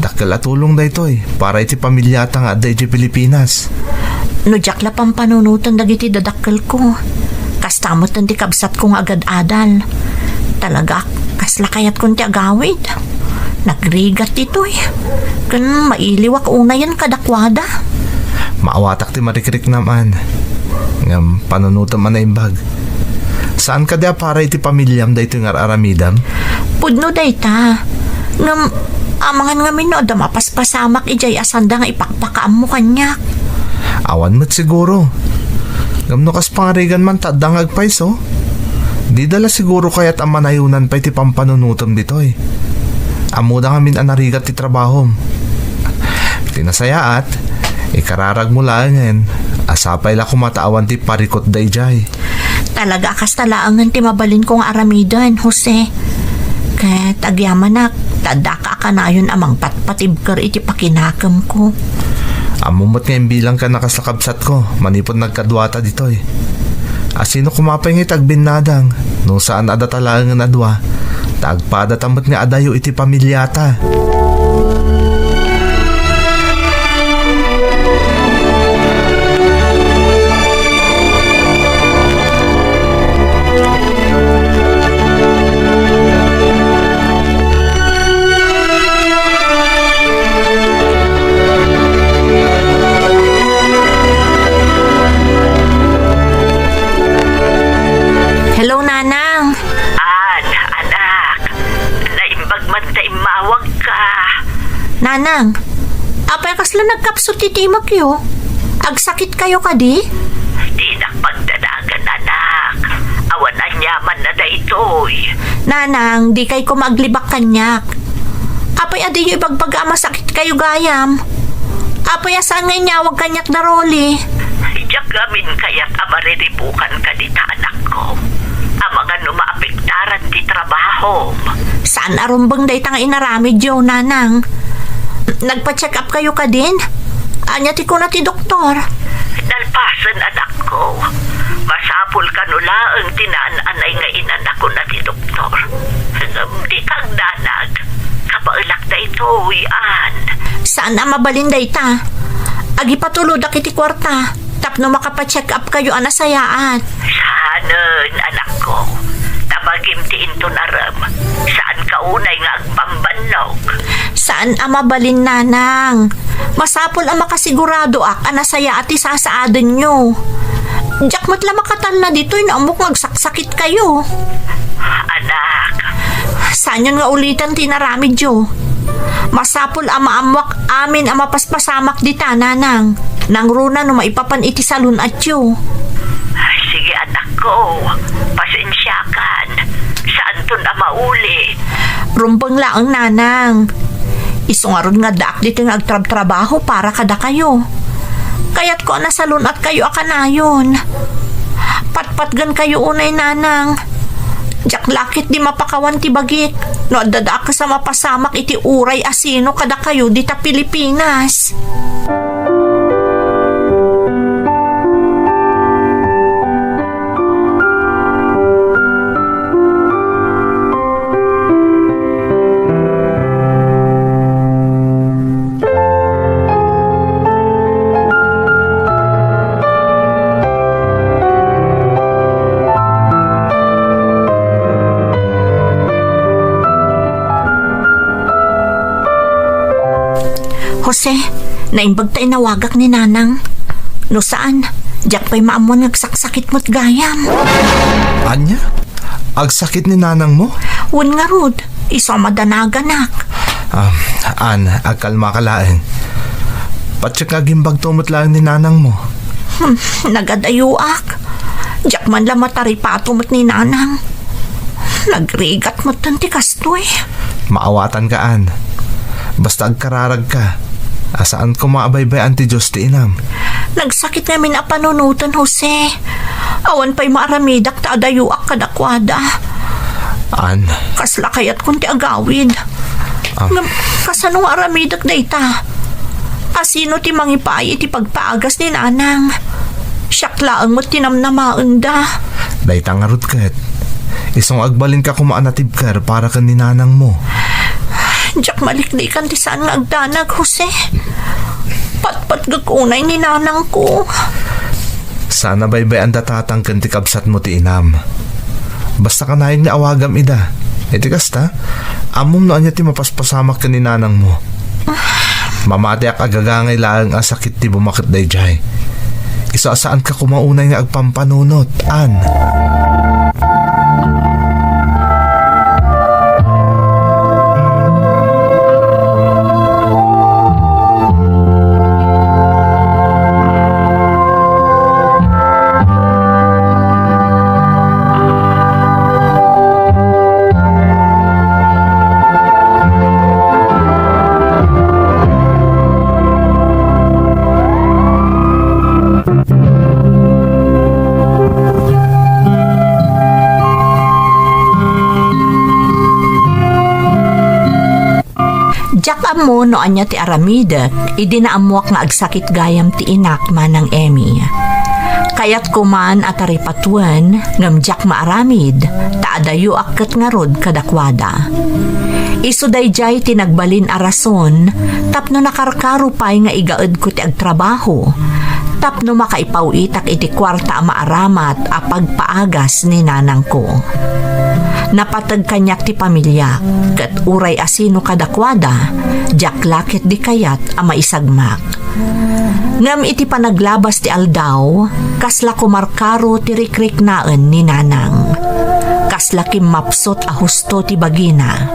dakkel a tulong daytoy para iti pamiliata nga adda idiay Pilipinas. No diak la pampanunoten dagiti dadakkelko, kasta metten ti kabsatko nga agad-adal. Talaga, kasla kayatkon ti agawid. Nagrigat ditoy. Ken mailiwak unayen kadakuada. Maawatak ti marikriknam, Ann. Ngem panunotem a naimbag. Saan kadi a para iti pamiliam daytoy nga ar-aramidem? Pudno dayta. Ngem, amangan ngamin no adda mapaspasamak idiay a sanda nga ipakpakaammo kaniak. Awan met siguro. Ngem no kas pangarigan man ta adda nga agpayso, dida la siguro kayat a manayonan pay ti pampanunotem ditoy. Ammoda ngamin a narigat ti trabahom. Ti nasayaat, ikararagmo laengen a sapay la koma ta awan ti parikutda idiay. Talaga a kasta laengen ti mabalinko nga aramiden, Jose. Ket agyamanak, ta addaka a kanayon a mangpatpatibker iti pakinakemko. Ammom met nga imbilangkan a kasla kabsatko manipud nagkaduata ditoy. A sino koma pay nga iti agbinnadang no saan a data laengen a dua, ta agpadata met nga adayo iti pamiliata. Hello, Nanang. Ann, anak. Naimbag man ta immawagka. Nanang, apay kasla nagkapsut ti timekyo? Agsakitkayo kadi? Dinak pagdadagan, anak. Awan aniamanna daytoy. Nanang, dikay koma aglibak kaniak. Apay a diyo ibagbaga a masakitkayo gayam? Apay a saan nga inyawag kaniak da Rolly? Diak ngamin kayat a mariribukan kadita, anakko. Amangan no maapektaran ti trabahom. Saan a rumbeng dayta nga inaramidyo, Nanang. Nagpa-check up kayo kadin? Ania ti kuna ti doktor? Nalpasen, anakko. Masapul kano laeng ti naan-anay nga inanak, kuna ti doktor. Ngem dika agdanag. Kabaelak daytoy, Ann. Saan a mabalin dayta. Agipatulodak iti kuarta tapno makapa-check up kayo a nasayaat. Saanen, anakko. Ta bagim ti inton arem, saanka unay nga agbambannog. Saan a mabalin, Nanang. Masapul a makasiguradoak a nasayaat ti sasaadenyo. Diak met la makatalna ditoy no ammok nga agsaksakitkayo. Anak. Saanyon nga uliten ti inaramidyo. Masapul a maammoak amin a mapaspasamak dita, Nanang. Nangruna no maipapan iti salun-atyo. Sige, anakko. Pasensiakan. Saanton a mauli. Rumbeng laeng, Nanang. Isu ngarud nga addaak ditoy nga agtrabtrabaho para kadakayo. Kayatko a nasalun-atkayo a kanayon. Patpatgenkayo unay, Nanang. Diak la ketdi mapakawan ti bagik no adda dakes a mapasamak iti uray a sino kadakayo dita Pilipinas. Jose, naimbag ta inawagak ni Nanang. No saan, Diak pay maammuan nga agsaksakit met gayam. Ania? Agsakit ni nanangmo? Wen ngarud, isu a madanaganak. Ah, Ann, agkalmaka laeng. Patiek nga agimbagto met laeng ni nanangmo. Hmm, nagadayoak. Diak man la mataripato met ni nanang. Nagrigat metten ti kastoy. Maawatanka, Ann. Basta agkararagka, a saan koma a baybay-an ti Dios ti inam. Nagsakit ngamin a panunoten, Jose. Awan pay maaramidak ta adayoak kadakuada. Ann. Kasla kayatkon ti agawid. Ah. Ngem, kasano nga aramidek dayta? Asino ti mangipaay iti pagpaagas ni nanang? Siak laeng met ti namnamaenda. Dayta ngarud ket, isu nga agbalinka koma a natibker para ken ni nanangmo. Diak maliklikan ti saan nga agdanag, Jose. Patpatgek unay ni nanangko. Saan a baybay-an da tatang ken ti kabsatmo ti inam. Basta kanayon nga awagam ida. Iti kasta, ammom no ania ti mapaspasamak ken ni nanangmo. Mamatiak a gagangay laeng a sakit ti bumaket daydiay. Isu a saanka koma unay nga agpampanunot, Ann. Diak ammo no ania ti aramidek idi naammoak nga agsakit gayam ti inak, Manang Emmy. Kayatko man a taripatoen ngem diak maaramid ta adayoak ket ngarud kadakuada. Isu daydiay ti nagbalin a rason tapno nakarkaro pay nga igaedko ti agtrabaho tapno makaipaw-itak iti kuarta a maaramat a pagpaagas ni nanangko. Napateg kaniak ti pamiliak, ket uray asino kadakuada, diak la ketdi kayat a maisagmak. Ngem iti panaglabas ti aldaw, kasla kumarkaro ti rikriknaen ni nanang. Kasla kimmapsut a husto ti bagina.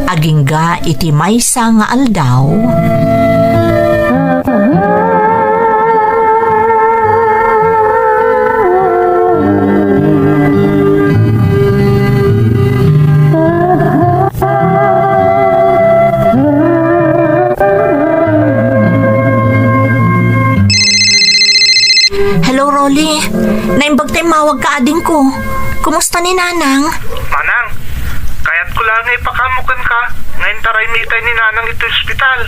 Agingga iti maysa nga aldaw. Hello, Rolly. Naimbag ta immawagka, adingko. Kumusta ni Nanang? Manang, kayatko la nga ipakaammo kenka nga intaray mi itay ni Nanang iti ospital.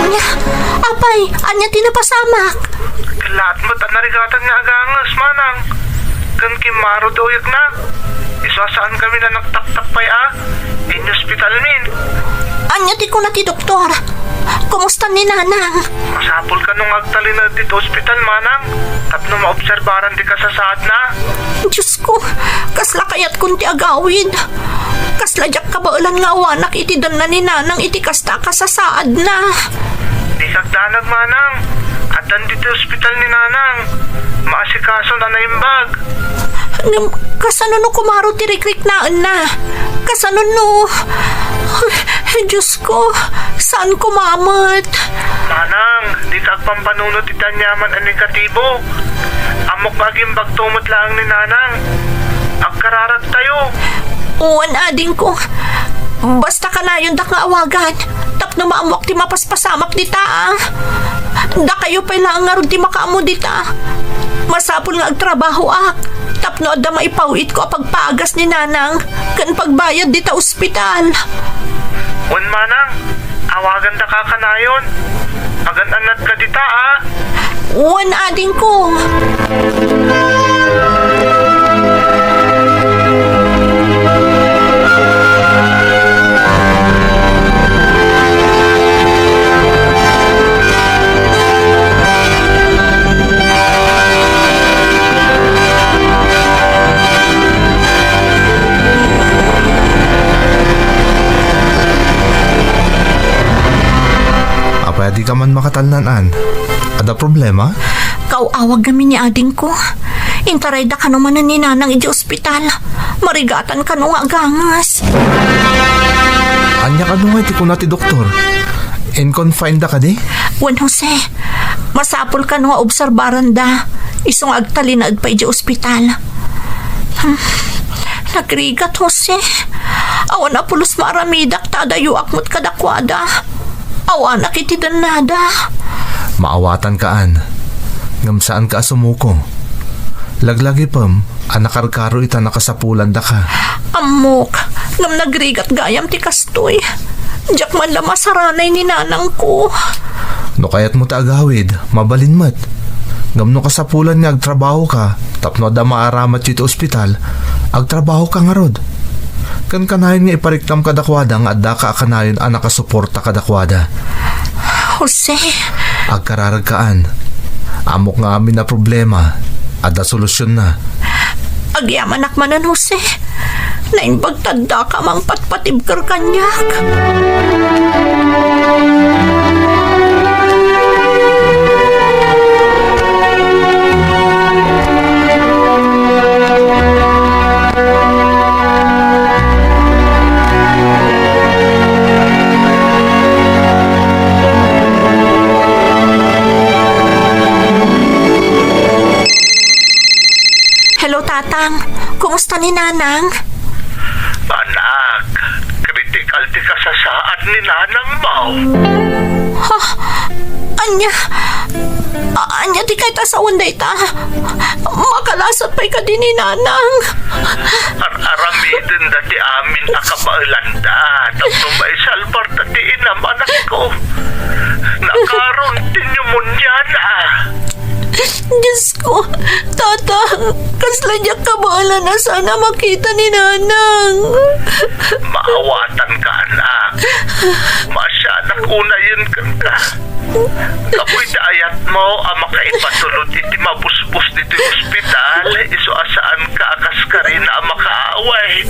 Ania? Apay, ania ti napasamak? Kellaat met a narigatan nga aganges, Manang. Ken kimmaro ti uyekna. Isu a saankami a nagtaktak pay a, iniospitalmin. Ania ti kuna ti doktor? Kumusta ni Nanang? Masapul kano nga agtalinaed ditoy ospital, Manang, tapno maobserbaran ti kasasaadna. Diosko, kasla kayatkon ti agawid. Kasla diak kabaelan nga awanak iti danna ni Nanang iti kasta a kasasaadna. Dika agdanag, Manang. Addan ditoy ospital ni Nanang. Maasikason a naimbag. Ngem, kasano no kumaro ti rikriknaenna? Kasano no? Ay, Diosko, saan koma met? Manang, dika agpampanunot iti aniaman a negatibo. Ammok nga agimbagto met laeng ni Nanang. Agkararagtayo. Wen, adingko. Basta kanayondak nga awagan tapno maammoak ti mapaspasamak dita, a. Dakayo pay laeng ngarud ti makaammo dita. Masapul nga agtrabahoak tapno adda maipaw-itko a pagpaagas ni Nanang ken pagbayad dita ospital. Wen, Manang, awagandaka kanayon. Agan-annadka dita, a. Wen, adingko. Apay a dika man makatalnan, Ann? Adda problema? Kaw-awag ngamin ni adingko. Intarayda kano manen ni Nanang idiay ospital. Marigatan kano nga agangas. Ania kano nga iti kuna ti doktor? In-confine da kadi? Wen, Jose. Masapul kano nga obserbaranda. Isu nga agtalinaed pay idiay ospital. Hmm. Nagrigat, Jose. Awan a pulos maaramidak ta adayoak met kadakuada. Awanak iti dennada. Maawatanka, Ann. Ngem saanka a sumuko. Laglagipem a nakarkaro ita nakasapulandaka. Ammok, ngem nagrigat gayam ti kastoy. Diak man la masaranay ni nanangko. No kayatmo ti agawid, mabalin met. Ngem no kasapulan nga agtrabahoka tapno adda maaramatyo iti ospital, agtrabahoka ngarud. Ken kanayon nga ipariknam kadakuada nga addaka a kanayon a nakasuporta kadakuada. Jose. Agkararagka, Ann. Ammok nga amin a problema, adda solusionna. Agyamanak manen, Jose. Naimbag ta addaka a mangpatpatibker kaniak. Hello, Tatang. Kumusta ni Nanang? Anak, kritikal ti kasasaad ni nanangmo. Ha? Ania? A-, ania ti kayat a sawen dayta? Makalasat pay kadi ni Nanang? Ar-aramidenda ti amin a kabaelanda tapno maisalbarta ti inam, anakko. Nakaron ti pneumonia-na. Diosko, Tatang, kasla diak kabaelan a saan a makita ni Nanang. Maawatanka, anak. Maasianak unayen kenka. Kapuy ti ayatmo a makaipasulod iti mabusbos ditoy ospital, isu a saanka a kaskarina a makaawid.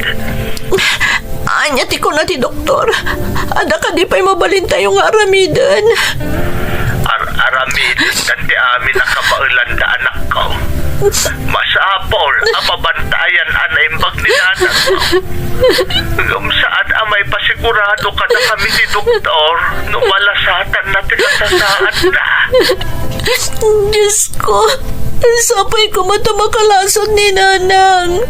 Ania ti kuna ti doktor? Adda kadi pay mabalintayo nga aramiden? Ar-aramiden ti amin a kabaelanda, anakko. Masapul a mabantayan a naimbag ni nanangmo. Ngem saan a maipasigurado kadakami ti doktor no malasatanna ti kasasaadna. Diosko, sapay koma ta makalasat ni Nanang.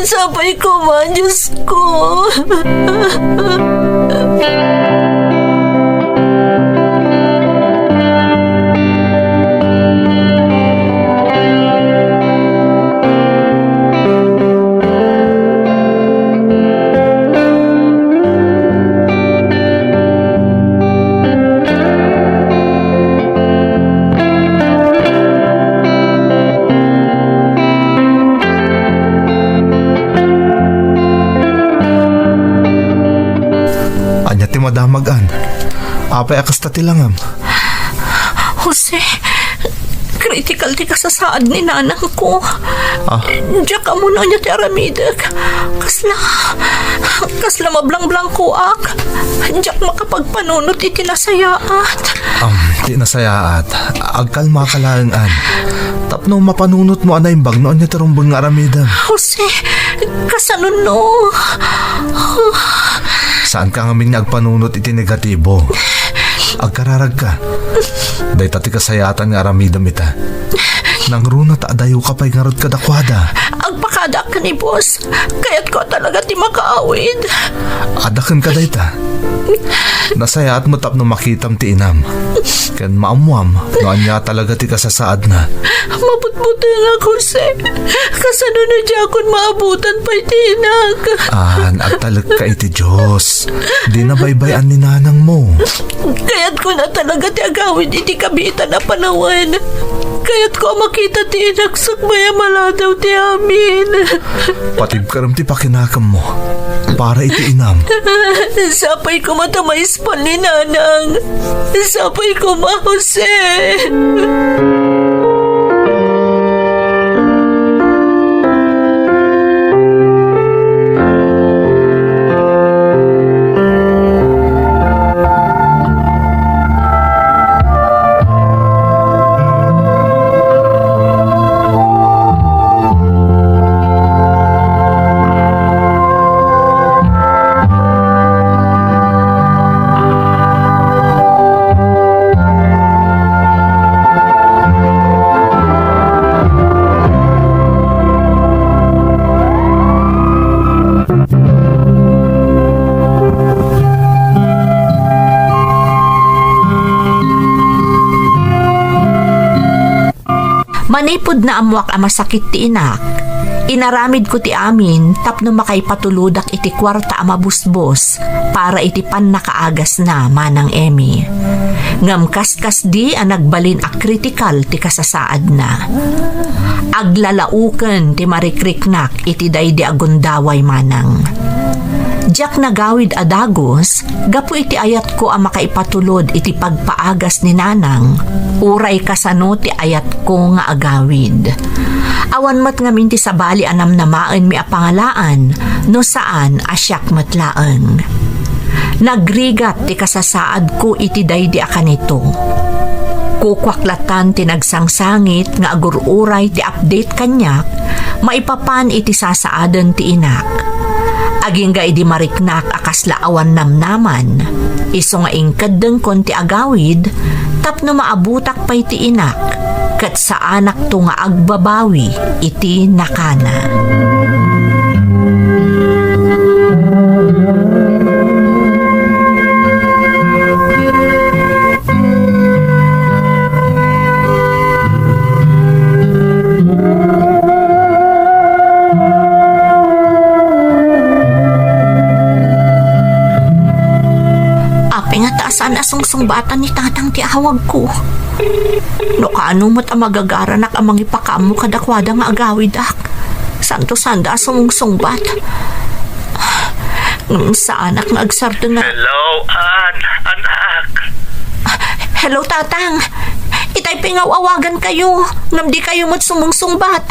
Sapay koma, Diosko. Ania ti madamag, Ann? Apay a kasta ti langam? Jose, kritikal ti kasasaad ni nanangko. Ah. Diak ammo no ania ti aramidek. Kasla, kasla mablangblankoak. Diak makapagpanunot iti nasayaat. Am, ti nasayaat, agkalmaka laeng, Ann. Tapno mapanunotmo a naimbag no ania ti rumbeng nga aramidem. Jose, kasano no? Saanka ngamin nga agpanunot iti negatibo. Agkararagka. Dayta ti kasayaatan nga aramidem ita. Nangruna ta adayoka pay ngarud kadakuada. Agpakadaak ken ni boss. Kayatko a talaga ti makaawid. Adda kenka dayta. Nasayaatmo tapno makitam ti inam. Ken maammoam no ania talaga ti kasasaadna. Mabutbutengak, Jose. Kasano no diakon maabutan pay ti inak? Ann, agtalekka iti Dios. Dina baybay-an ni nanangmo. Kayatko na talaga ti agawid iti kabiitan a panawen. Kayatko a makita ti inak sakbay a maladaw ti amin. Patibkarem ti pakinakemmo para iti inam. Sapay koma ta maispal ni nanang. Sapay koma, Jose. Manipud naammoak a masakit ti inak, inaramidko ti amin tapno makaipatulodak iti kuarta a mabusbos para iti pannakaagasna, Manang Emmy. Ngem kaskasdi a nagbalin a kritikal ti kasasaadna. Aglalaoken ti marikriknak iti daydi a gundaway, Manang. Diak nagawid a dagus gapu iti ayatko a makaipatulod iti pagpaagas ni Nanang, uray kasano ti ayatko nga agawid. Awan met ngamin ti sabali a namnamaenmi a pangalaan no saan a siak met laeng. Nagrigat ti kasasaadko iti daydi a kanito. Kukuak latan ti nagsangsangit nga agur-uray ti update kaniak maipapan iti sasaaden ti inak. Agingga idi mariknak a kasla awan namnaman, isu nga inkeddengkon ti agawid tapno maabutak pay ti inak, ket saanakto nga agbabawi iti nakana. Apay ngata a saan a sungsungbatan ni Tatang ti awagko? No kaano met a magagaranak a mangipakaammo kadakuada nga agawidak, santo sanda a sumungsungbat. Ngem saanak nga agsardeng. Hello, Ann, anak. Hello, Tatang. Itay pay nga aw-awagankayo, ngem dikayo met sumungsungbat.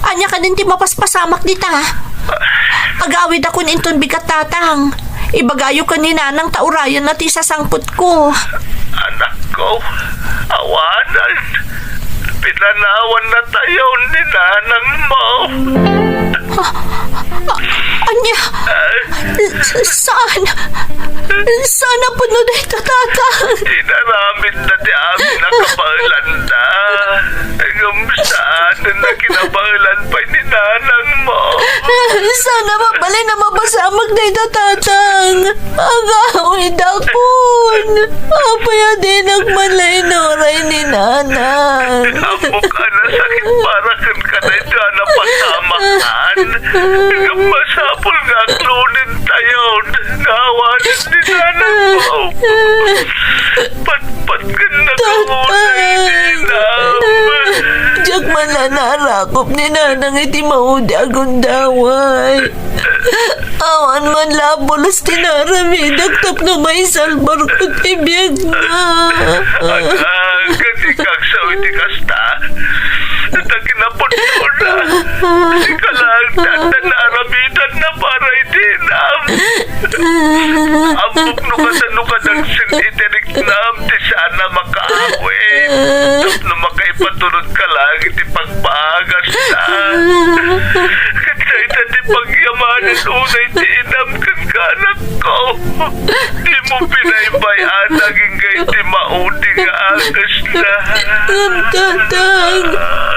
Ania kadin ti mapaspasamak dita? Agawidakon inton bigat, Tatang. Ibagayo ken ni Nanang ta urayenna ti sasangpetko. Anakko, awanen. Pinanawan na tayo ni nanang mo. Ah, ah, ania? Ah. S-, saan? Saan a pudno dayta, Tatang? Inaramid na ti amin a kabaelanna. Ngem saan a kinabaelan pay ni nanang mo. Saan a mabalin a mapasamak dayta, Tatang? Agawidakon. Apay a dinak man la inuray ni Nanang? Ammok a nasakit para kenka daytoy a napasamakan. Ngem masapul nga aklonentayon nga awanen ni Nanang mo. Patpat ken nakaunay ni Tatang. Diak man la naarakop ni Nanang iti maudi a gundaway. Awan man la a pulos ti naaramidak tapno maisalbarko ti biagna. Aga, kadi kaksaw iti kasta. Ta kinapudnona. Sika laeng ti adda naaramidanna para iti inam. Ammok no kasano kadagsen iti riknam ti saan a makaawid. Tapno makaipatulodka laeng iti pagpaagasta. Ket dayta ti pagyamanen unay ti inam kenka, anakko. Dimo pinaybay-an agingga iti maudi nga agasna. Ngem, Tatang,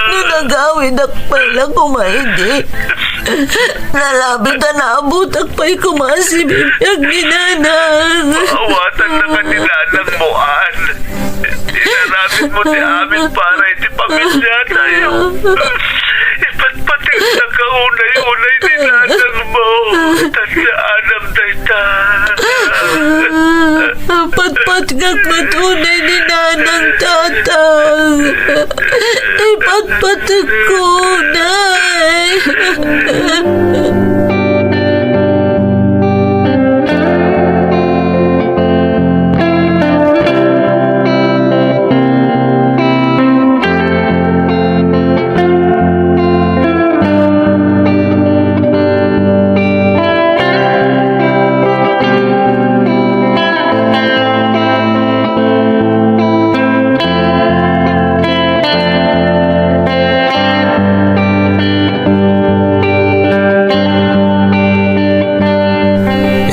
no nagawidak pay la koma idi, nalabit a naabutak pay koma a sibibiag ni Nanang. Maawatan na kadi Nanang mo, Ann. Inaramid mo ti amin para iti pamiliatayo. Ipatpatek na kaunay-unay ni Nanang mo. Tandaan dayta. Patpatgak met unay ni Nanang, Tatang. Ipatpatekko unay.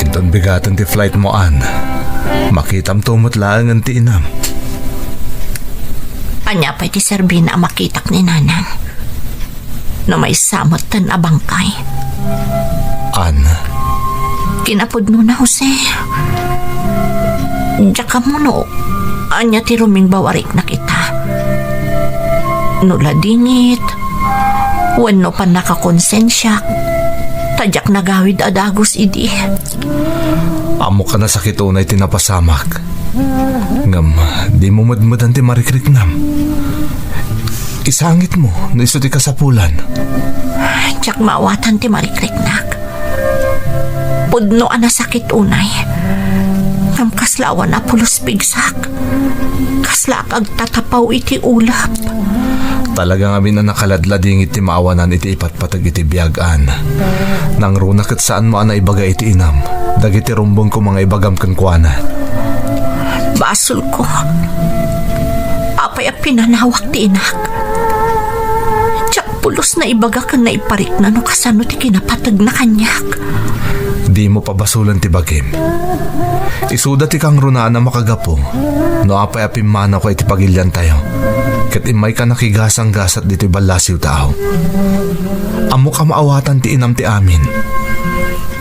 Inton bigaten ti flight mo, Ann, makitamto met laengen ti inam. Ania pay ti serbina a makitak ni Nanang no maysa metten a bangkay? Ann. Kinapudnona, Jose. Diak ammo no ania ti rumingbaw a riknak ita. no ladingit, wenno pannakakonsensiak, ta diak nagawid a dagus idi. Ammok a nasakit unay ti napasamak. Ngem, dimo medmedan ti marikriknam. Isangitmo no isu ti kasapulan. Diak maawatan ti marikriknak. Pudno a nasakit unay. Ngem kasla awan a pulos pigsak. Kaslaak agtatapaw iti ulep. Talaga ngamin a nakaladladingit ti maawanan iti ipatpateg iti biag, Ann. Nangruna ket saanmo a naibaga iti inam dagiti rumbengko nga ibagam kenkuana. Basolko. Apay a pinanawak ti inak? Diak pulos naibaga ken naiparikna no kasano ti kinapategna kaniak. Dimo pabasolen ti bagim. Isuda ti kangrunaan a makagapu no apay a pimmanawka iti pagiliantayo, ket immayka nakigasanggasat ditoy ballasiw ta aw. Ammok a maawatan ti inam ti amin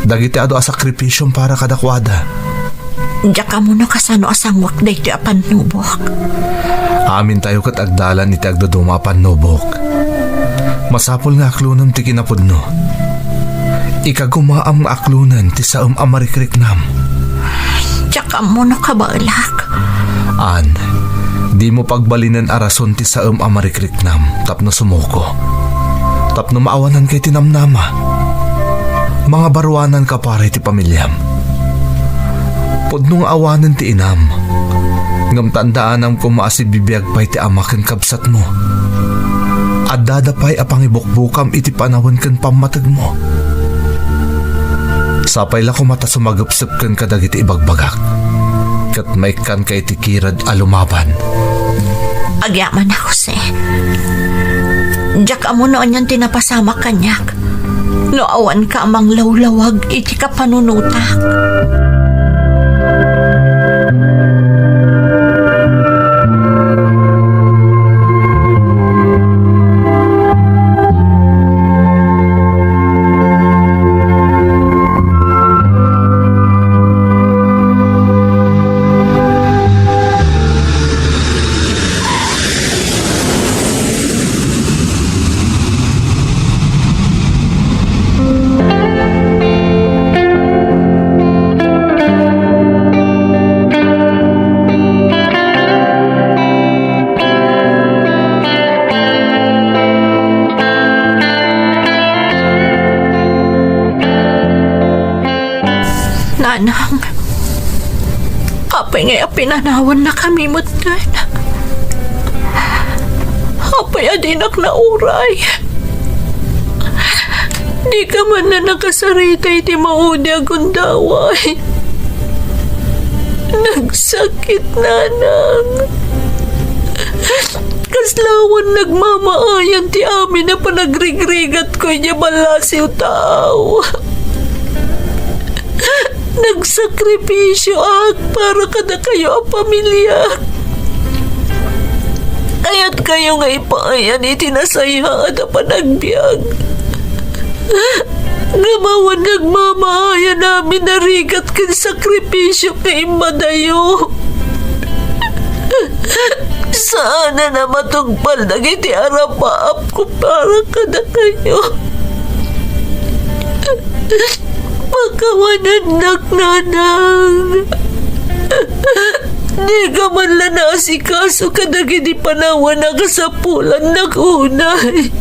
dagiti adu a sakripisiom para kadakuada. Diak ammo no kasano a sanguak daytoy a pannubok. Amintayo ket agdalan iti agduduma a pannubok. Masapul nga aklonem ti kinapudno. Ikagumaam nga aklonen ti saem a marikriknam. Diak ammo no kabaelak. Ann, dimo pagbalinen a rason ti saem a marikriknam tapno sumuko. Tapno maawananka iti namnama. Mangabaruananka para iti pamiliam. Pudno nga awanen ti inam, ngem tandaanam koma a sibibiag pay ti ama ken kabsatmo. Addada pay a pangibukbukam iti panawen ken pammategmo. Sapay la koma ta sumagepsep kenka dagiti ibagbagak, ket maikkanka iti kired a lumaban. Agyamanak, Jose. Diak ammo no anian ti napasamak kaniak no awanka a manglawlawag iti kapanunotak. Nanang, apay ngay a pinanawannakami metten? Apay a dinak nauray? Dika man la nakasarita iti maudi a gundaway. Nagsakit, nanang. Kasla awan nagmamaayan ti amin a panagrigrigatko idiay ballasiw ta aw. Nagsakripisioak para kadakayo a pamiliak. Kayatkayo nga ipaayan iti nasayaat a panagbiag. Ngem awan nagmamaayan amin a rigat ken sakripisio nga immadayo. Saanen a matungpal dagiti arapaapko para kadakayo. Pakawanennak, nanang. Dika man la naasikaso kadagiti panawen a kasapulannak unay.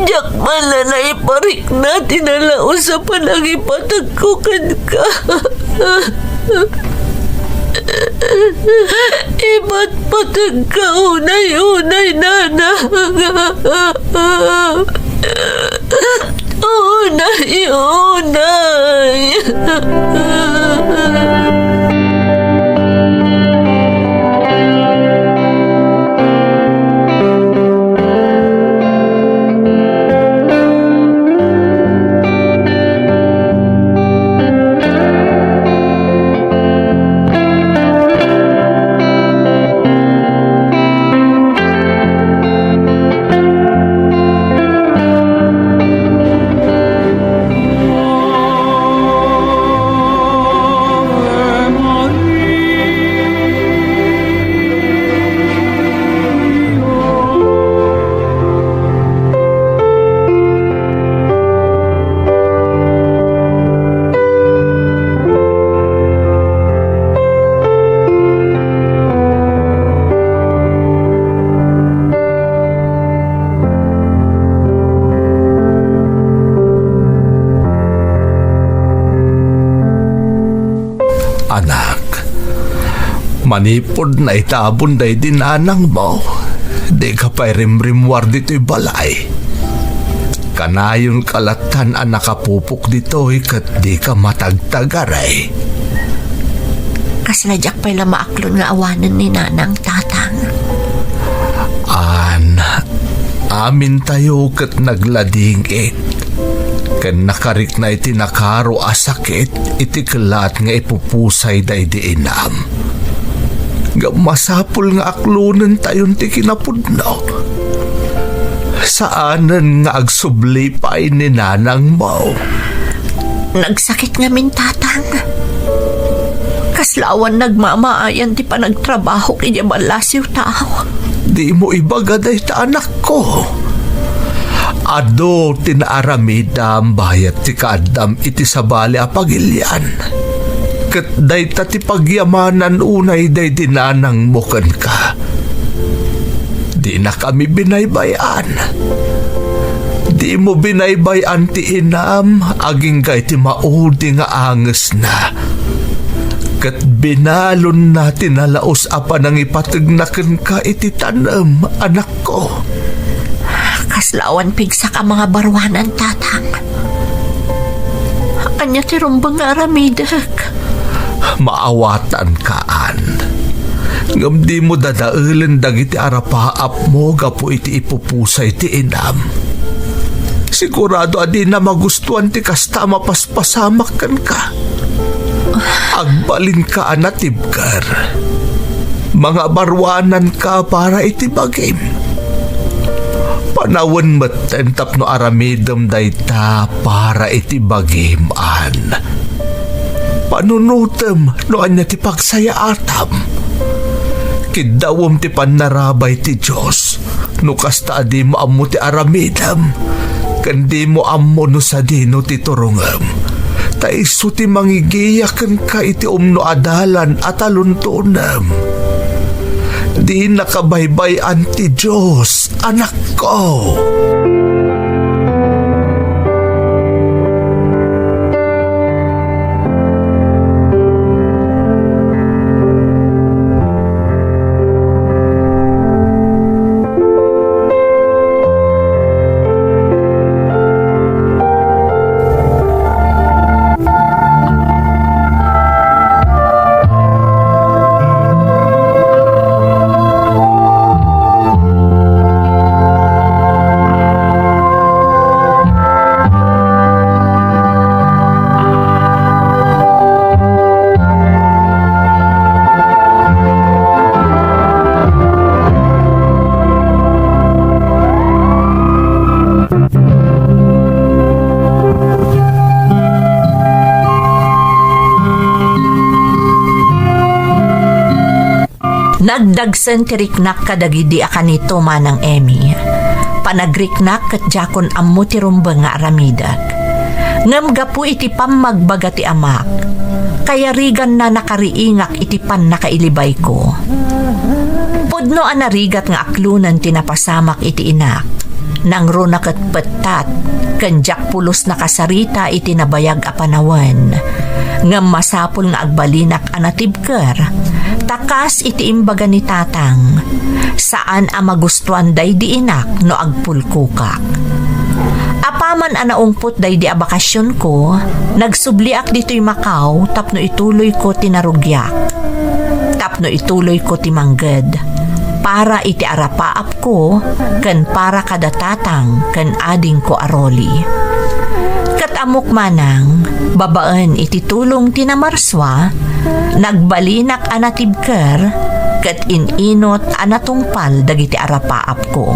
Diak man la naiparikna ti nalaus a panangipategko kenka. Ipatpategka unay-unay, nanang. Unay, unay. Manipud naitabon daydi nanangmo, dika pay rimrimmuar ditoy balay. Kanayonka lattan a nakapupok ditoy ket dika matagtagaray. Kasla diak pay la maaklon nga awanen ni Nanang, Tatang. An, amintayo ket nagladingit ken nakarikna iti nakaro a sakit iti kellat nga ipupusay daydi inam. Ngem masapul nga aklonentayon ti kinapudno. Saanen nga agsubli pay ni nanangmo. Nagsakit ngamin, Tatang. Kasla awan nagmamaayan ti panagtrabahok idiay ballasiw tao. Dimo ibaga dayta, anakko. Adu ti naaramidam bayat ti kaaddam iti sabali a pagilian. Ket dayta ti pagyamanan unay daydi nanangmo kenka. Dinakami binaybay-an. Dimo binaybay-an ti inam agingga iti maudi nga angesna. Ket binalonna ti nalaus a panangipategna kenka iti tanem, anakko. Kasla awan pigsak a mga baruanan, Tatang. Ania ti rumbeng nga aramidek? Maawatanka, Ann. Ngem dimo dadaelen dagiti arapaapmo gapu iti ipupusay ti inam. Sigurado a dina magustuan ti kasta a mapaspasamak kenka. Agbalinka a natibker. Mangabaruananka para iti bagim. Panawen metten tapno aramidem dayta para iti bagim, Ann. Panunotem no ania ti pagsayaatam. Kiddawem ti pannarabay ti Dios no kasta a dimo ammo ti aramidem, ken dimo ammo no sadino ti turongem. Ta isu ti mangigiya kenka iti umno a dalan a taluntonem. Dinaka baybay-an ti Dios, anakko. Nagdagsen ti riknak kadagidi a kanito, Manang Emmy. Panagriknak ket diakon ammo ti rumbeng nga aramidek. Ngem gapu iti pammagbaga ti amak, kayariganna nakariingak iti pannakailibayko. Pudno a narigat nga aklonen ti napasamak iti inak. Nangruna ket pettat, ken diak pulos nakasarita iti nabayag a panawen. Ngem masapul nga agbalinak a natibker, ta kas iti imbaga ni Tatang, saan a magustuan daydi inak no agpulkokak. Apaman a naungpot daydi a bakasionko, nagsubliak ditoy Macau tapno ituloyko ti narugiak. Tapno ituloyko ti mangged para iti arapaap ko ken para kada tatang ken adingko a Rolly. Ket ammok manang, babaen iti tulong ti namarsua, nagbalinak a natibker ket in-inot a natungpal dagiti arapaapko.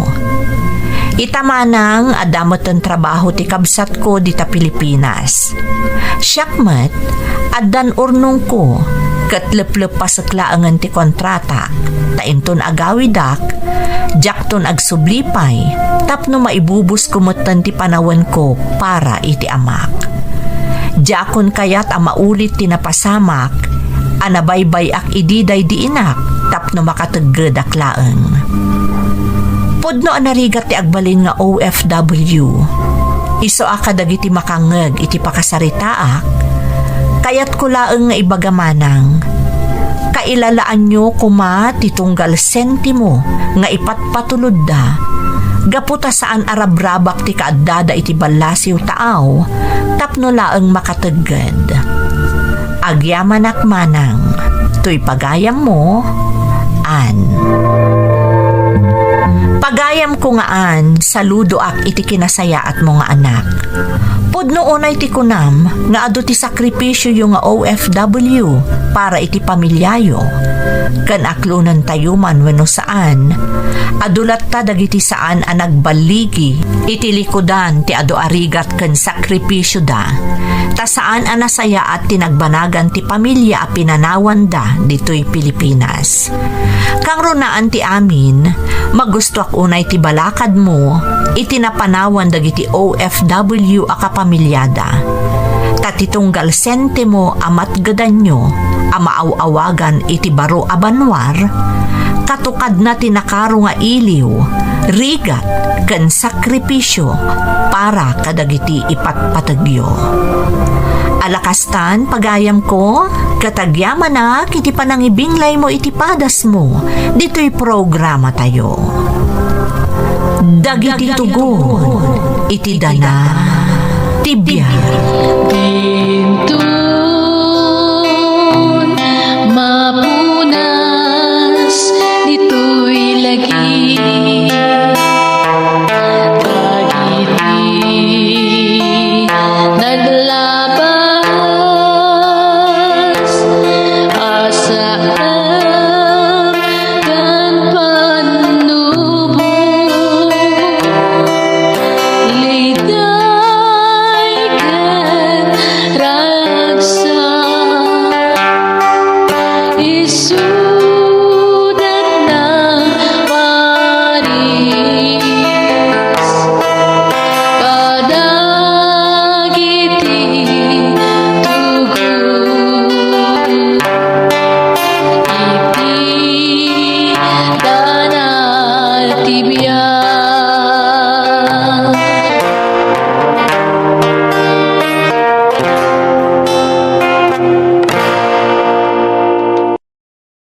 Ita manang, adda metten trabaho ti kabsatko dita Pilipinas. Siak met, addan urnongko, ket lepleppasek laengen ti kontrata, ta inton agawidak, diakton agsubli pay tapno maibubusko metten ti panawenko para iti amak. Diakon kayat a maulit ti napasamak a nabaybay-ak idi daydi inak tapno makateggedak laeng. Pudno a narigat ti agbalin nga O F W. Isu a kadagiti makangngeg iti pakasaritaak, kayatko laeng nga ibaga manang, Kailalaanyo koma ti tunggal sentimo nga ipatpatulodda, gapu ta saan a rabrabak ti kaaddada iti ballasiw taaw tapno laeng makategged. Agyamanak manang, toy pagayammo, Ann. Pagayamko nga Ann, saludoak iti kinasayaatmo nga anak. Pudno unay ti kunam nga adu ti sakripisioyo nga O F W para iti pamiliayo. Ken aklonentayo man wenno saan, adu latta dagiti saan a nagballigi iti likudan ti adu a rigat ken sakripisioda. Ta saan a nasayaat ti nagbanagan ti pamilia a pinanawanda ditoy Pilipinas. Kangrunaan ti amin, magustoak unay ti balakadmo iti napanawan dagiti O F W a kapamiliada. Ta ti tunggal sentimo a matgedanyo a maaw-awagan iti baro a banua, katukadna ti nakaro nga iliw, rigat, ken sakripisio para kadagiti ipatpategyo. Ala kastan, pagayamko, ket agyamanak iti panangibinglaymo iti padasmo ditoy programatayo. Dagiti tugon iti dana ti biag. Dinton mapunas ditoy lagi dagiti naglabas a saan ken pannubo. Liday ken ragsak, isuda nga paris kadagiti tugon iti dana ti biag.